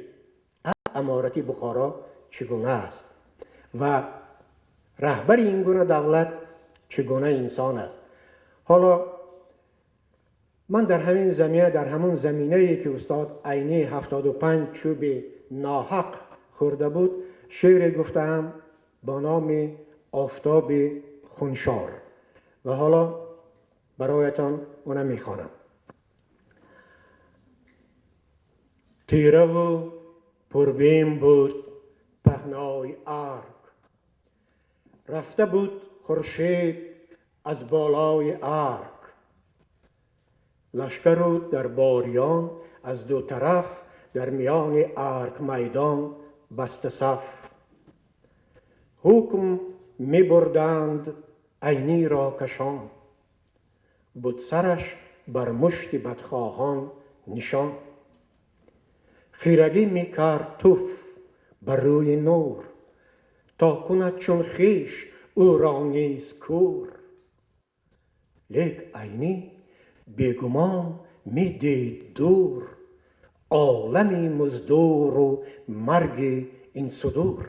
аз аморати Бухоро чӣ гуна аст ва раҳбари ин гуна давлат чӣ гуна инсон аст. Ҳоло ман дар ҳамин замина, дар ҳамон заминае ки устод Айнӣ 75 чӯби ноҳақ хӯрда буд, шеъре гуфтаам ба номи офтоби хуншор ва ҳоло бароятон она мехонам. Тираву пурбим буд паҳнои арк, рафта буд хуршед аз болои арк. Лашкару дарбориён аз ду тараф дар миёни арк майдон баста саф. Ҳукм мебурданд Айниро кашон, буд сараш бар мушти бадхоҳон нишон. Хирагӣ мекард туф бар рӯи нур, то кунад чун хеш ӯро низ кӯр. Лек Айнӣ бегумон медид дур олами муздуру марги ин судур.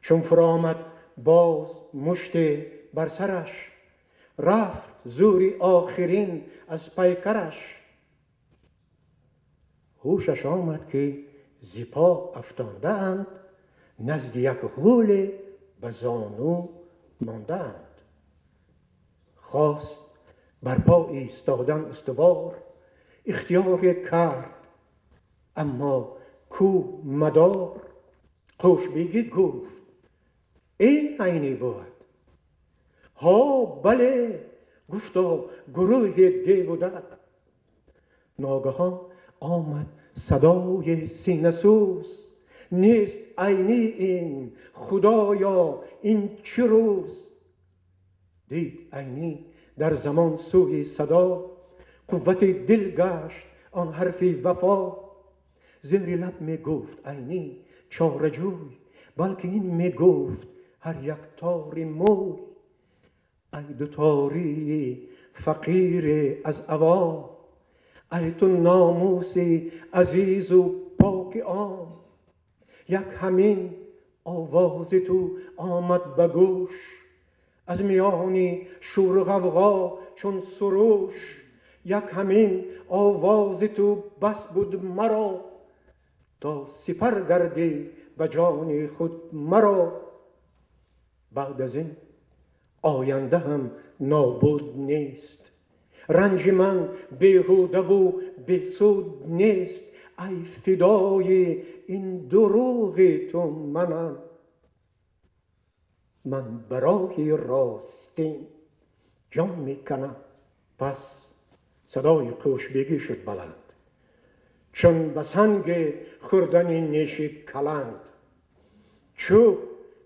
Чун фуромад боз муште бар сараш, рафт зури охирин аз пайкараш. Ҳушаш омад ки зи по афтондаанд, назди як ғӯле ба зону ماندند. خواست بر پا ایستادن استوار، اختیار کرد اما کو مدار. قوشبیگی گفت این عینی بود. ها بله، گفتا گروه دیو و دد. ناگهان آمد صدای سینه سوز، نیست عینی این خدایا این چه روز. دید عینی در زمان سوی صدا، قوت دل گشت آن حرفی وفا. زیر لب می گفت عینی چاره جوی، بلکه این می گفت هر یک تار موی. ای دو تاری فقیر از عوام، ای تو ناموس عزیز و پاک عام. یک همین آواز تو آمد به گوش، از میان شور و غوغا چون سروش. یک همین آواز تو بس بود مرا، تا سپر گردی به جان خود مرا. بعد از این آینده هم نابود نیست، رنج من بیهوده و بیسود نیست. ای فدای این دروغ تو منم، من برای راستین جان میکنم. پس صدای قوشبیگی شد بلند، چون به سنگ خوردن نیش کلند. چوب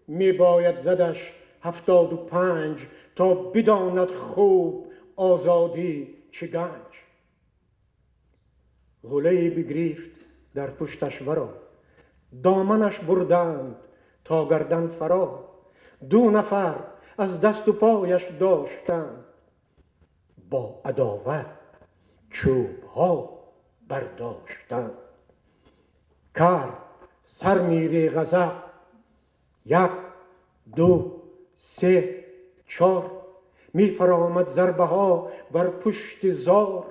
میباید زدش 75، تا بداند خوب آزادی چه گنج. غله‌ای بگریفت در پشتش ورا، دامنش بردند تا گردن فرا. 2 نفر از دست و پایش داشتند، با عداوت چوبها برداشتند. کرد سر میری غضب، 1 2 3 4. می فرامد ضربه ها بر پشت زار،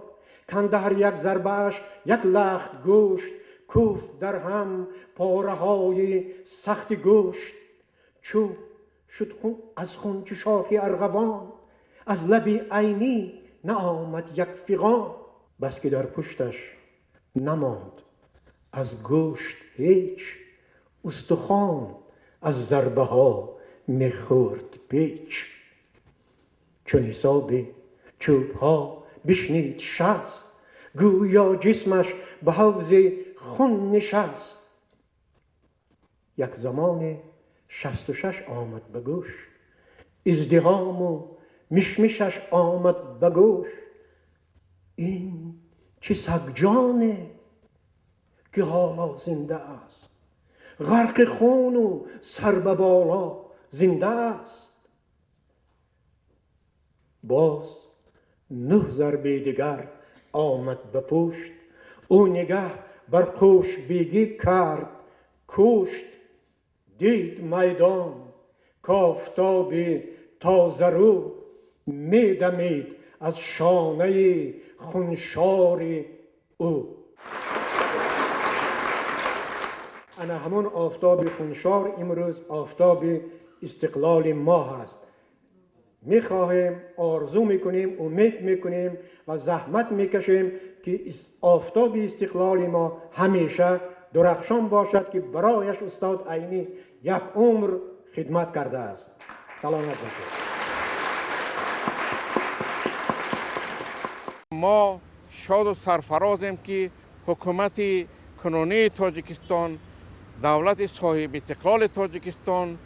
کنده هر یک ضربه‌اش یک لخت گوشت. کوفت در هم پاره های سخت گوشت. چوب شد خون از خون چو شاخی ارغوان، از لب عینی نآمد یک فغان. بس که در پشتش نماند از گوشت هیچ، استخوان از ضربه ها میخورد پیچ. چون حساب چوب ها بشنید 60، گویا جسمش به حوض خون نشست. یک زمان 66 آمد به گوش، ازدحام و مشمشش آمد به گوش. این چه سگجانه که حالا زنده است، غرق خون و سر به بالا زنده است. باز 9 ضربه دیگر آمد به پشت، او نگه بر قوشبیگی کرد کشت. دید میدان کافتاب تازه رو، میدمید از شانه خونشار او. انا همون آفتاب خونشار امروز آفتاب استقلال ما هست. میخواهیم، آرزو میکنیم، امید میکنیم و زحمت میکشیم که آفتاب استقلال ما همیشه درخشان باشد که برایش استاد عینی یک عمر خدمت کرده است. سلامت باشید. ما شاد و سرفرازیم که حکومت کنونی تاجیکستان، دولت صاحب استقلال تاجیکستان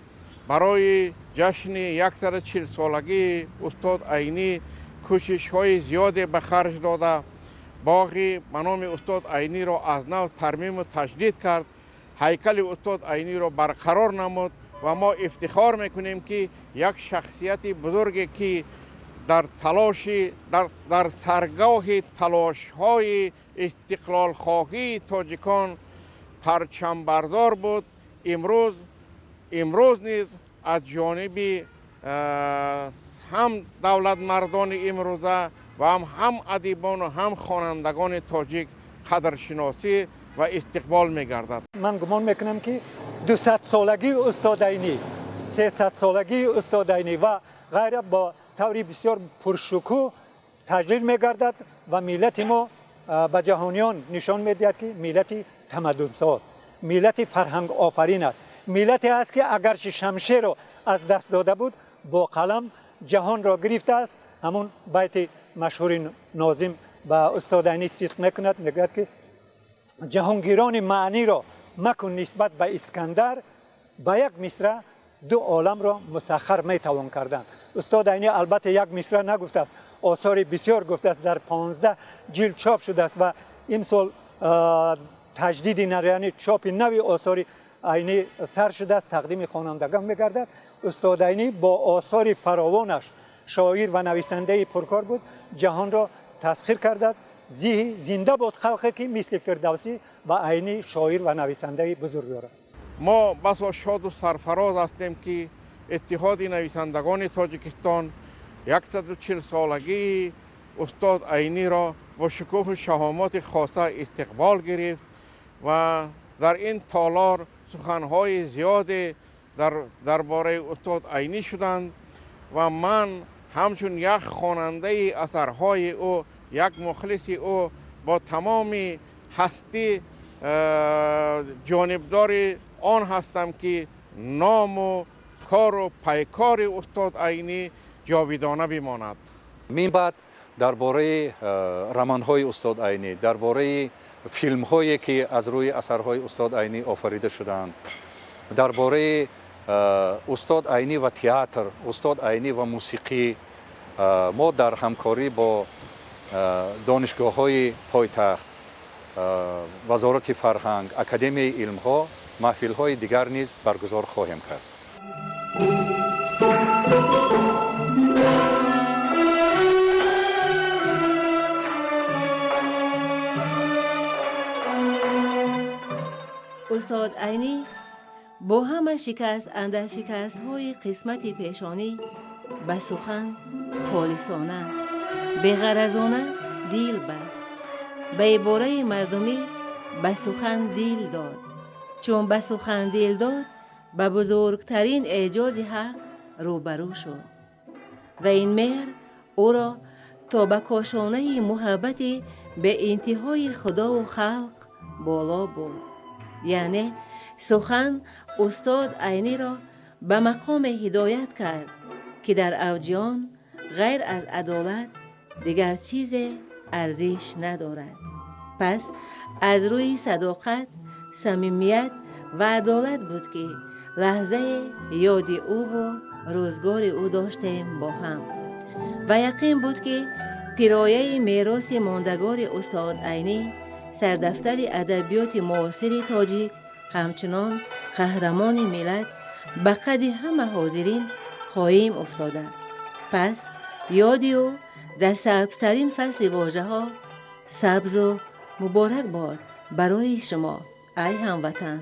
برای جشن 140 سالگی استاد عینی کوشش‌های زیادی به خرج داده، باغی به نام استاد عینی را از نو ترمیم و تجدید کرد، هیکل استاد عینی را برقرار نمود و ما افتخار میکنیم که یک شخصیت بزرگی که در تلاش در سرگاه تلاش‌های استقلال خواهی تاجیکان پرچم بردار بود، امروز نیز از جانب هم دولت مردان امروزه و هم ادیبان و هم خوانندگان تاجیک قدرشناسی و استقبال می‌گردد. من گمان میکنم که 200 سالگی استاد عینی، 300 солагии устод Айнӣ ва ғайра бо таври бисёр пуршукӯҳ таҷлил мегардад ва миллати мо ба ҷаҳониён нишон медиҳад, ки миллати тамаддунсоз, миллати фарҳангофарин аст, миллате аст, ки агарчи шамшерро аз даст дода буд, бо қалам ҷаҳонро гирифтааст. Ҳамун байти машҳури Нозим ба устод Айнӣ сидқ мекунад, мегӯяд, ки ҷаҳонгирони маъниро макун нисбат ба Искандар, ба як мисра ду оламро мусаххар метавон кардан. Устод Айнӣ албатта як мисра нагуфтааст, осори бисёр гуфтааст, дар 15 ҷилд чоп шудааст ва имсол таҷдиди, яъне чопи нави осори Айнӣ сар шудааст, тақдими хонандагон мегардад. Устод Айнӣ бо осори фаровонаш шоир ва нависандаи пуркор буд, ҷаҳонро тасхир кардад. Зинда бод халқе, ки мисли Фирдавсӣ ва Айнӣ шоир ва нависандаи бузург дорад. Мо басо шоду сарфароз ҳастем, ки Иттиҳоди нависандагони Тоҷикистон 140 солагии устод Айниро бо шукӯҳу шаҳомоти хоса истиқбол гирифт ва дар ин толор суханҳои зиёде дар бораи устод Айнӣ шуданд ва ман ҳамчун як хонандаи асарҳои ӯ, як мухлиси ӯ, бо тамоми ҳастӣ ҷонибдори он ҳастам, ки ному кору пайкори устод Айнӣ ҷовидона бимонад. Мин баъд дар бораи романҳои устод Айнӣ, дар бораи филмҳое, ки аз рӯи асарҳои устод Айнӣ офарида шудаанд, дар бораи устод Айнӣ ва театр, устод Айнӣ ва мусиқӣ мо дар ҳамкорӣ бо донишгоҳҳои пойтахт, Вазорати фарҳанг, Академияи илмҳо маҳфилҳои дигар низ баргузор хоҳем кард. Устод Айнӣ бо ҳама шикаст андар шикастҳои қисмати пешонӣ ба сухан холисона, беғаразона дил баст, ба ибораи мардумӣ ба сухан дил дод. Чун ба сухан дил дод, ба бузургтарин эъҷози ҳақ рӯбарӯ шуд ва ин меҳр ӯро то ба кошонаи муҳаббати беинтиҳои худову халқ боло бурд. Яъне сухан устод Айниро ба мақоме ҳидоят кард, ки дар авҷи он ғайр аз адолат дигар чизе арзиш надорад. Пас аз рӯи садоқат, самимият ва адолат буд, ки лаҳзае ёди ӯву рӯзгори ӯ доштем бо ҳам ва яқин буд, ки пирояи мероси мондагори устод Айнӣ, сардафтари адабиёти муосири тоҷик, ҳамчунон қаҳрамони миллат, ба қадди ҳама ҳозирин қоим уфтода. Пас ёди ӯ дар сабзтарин фасли вожаҳо сабзу муборак бод барои шумо, ай ҳамватан.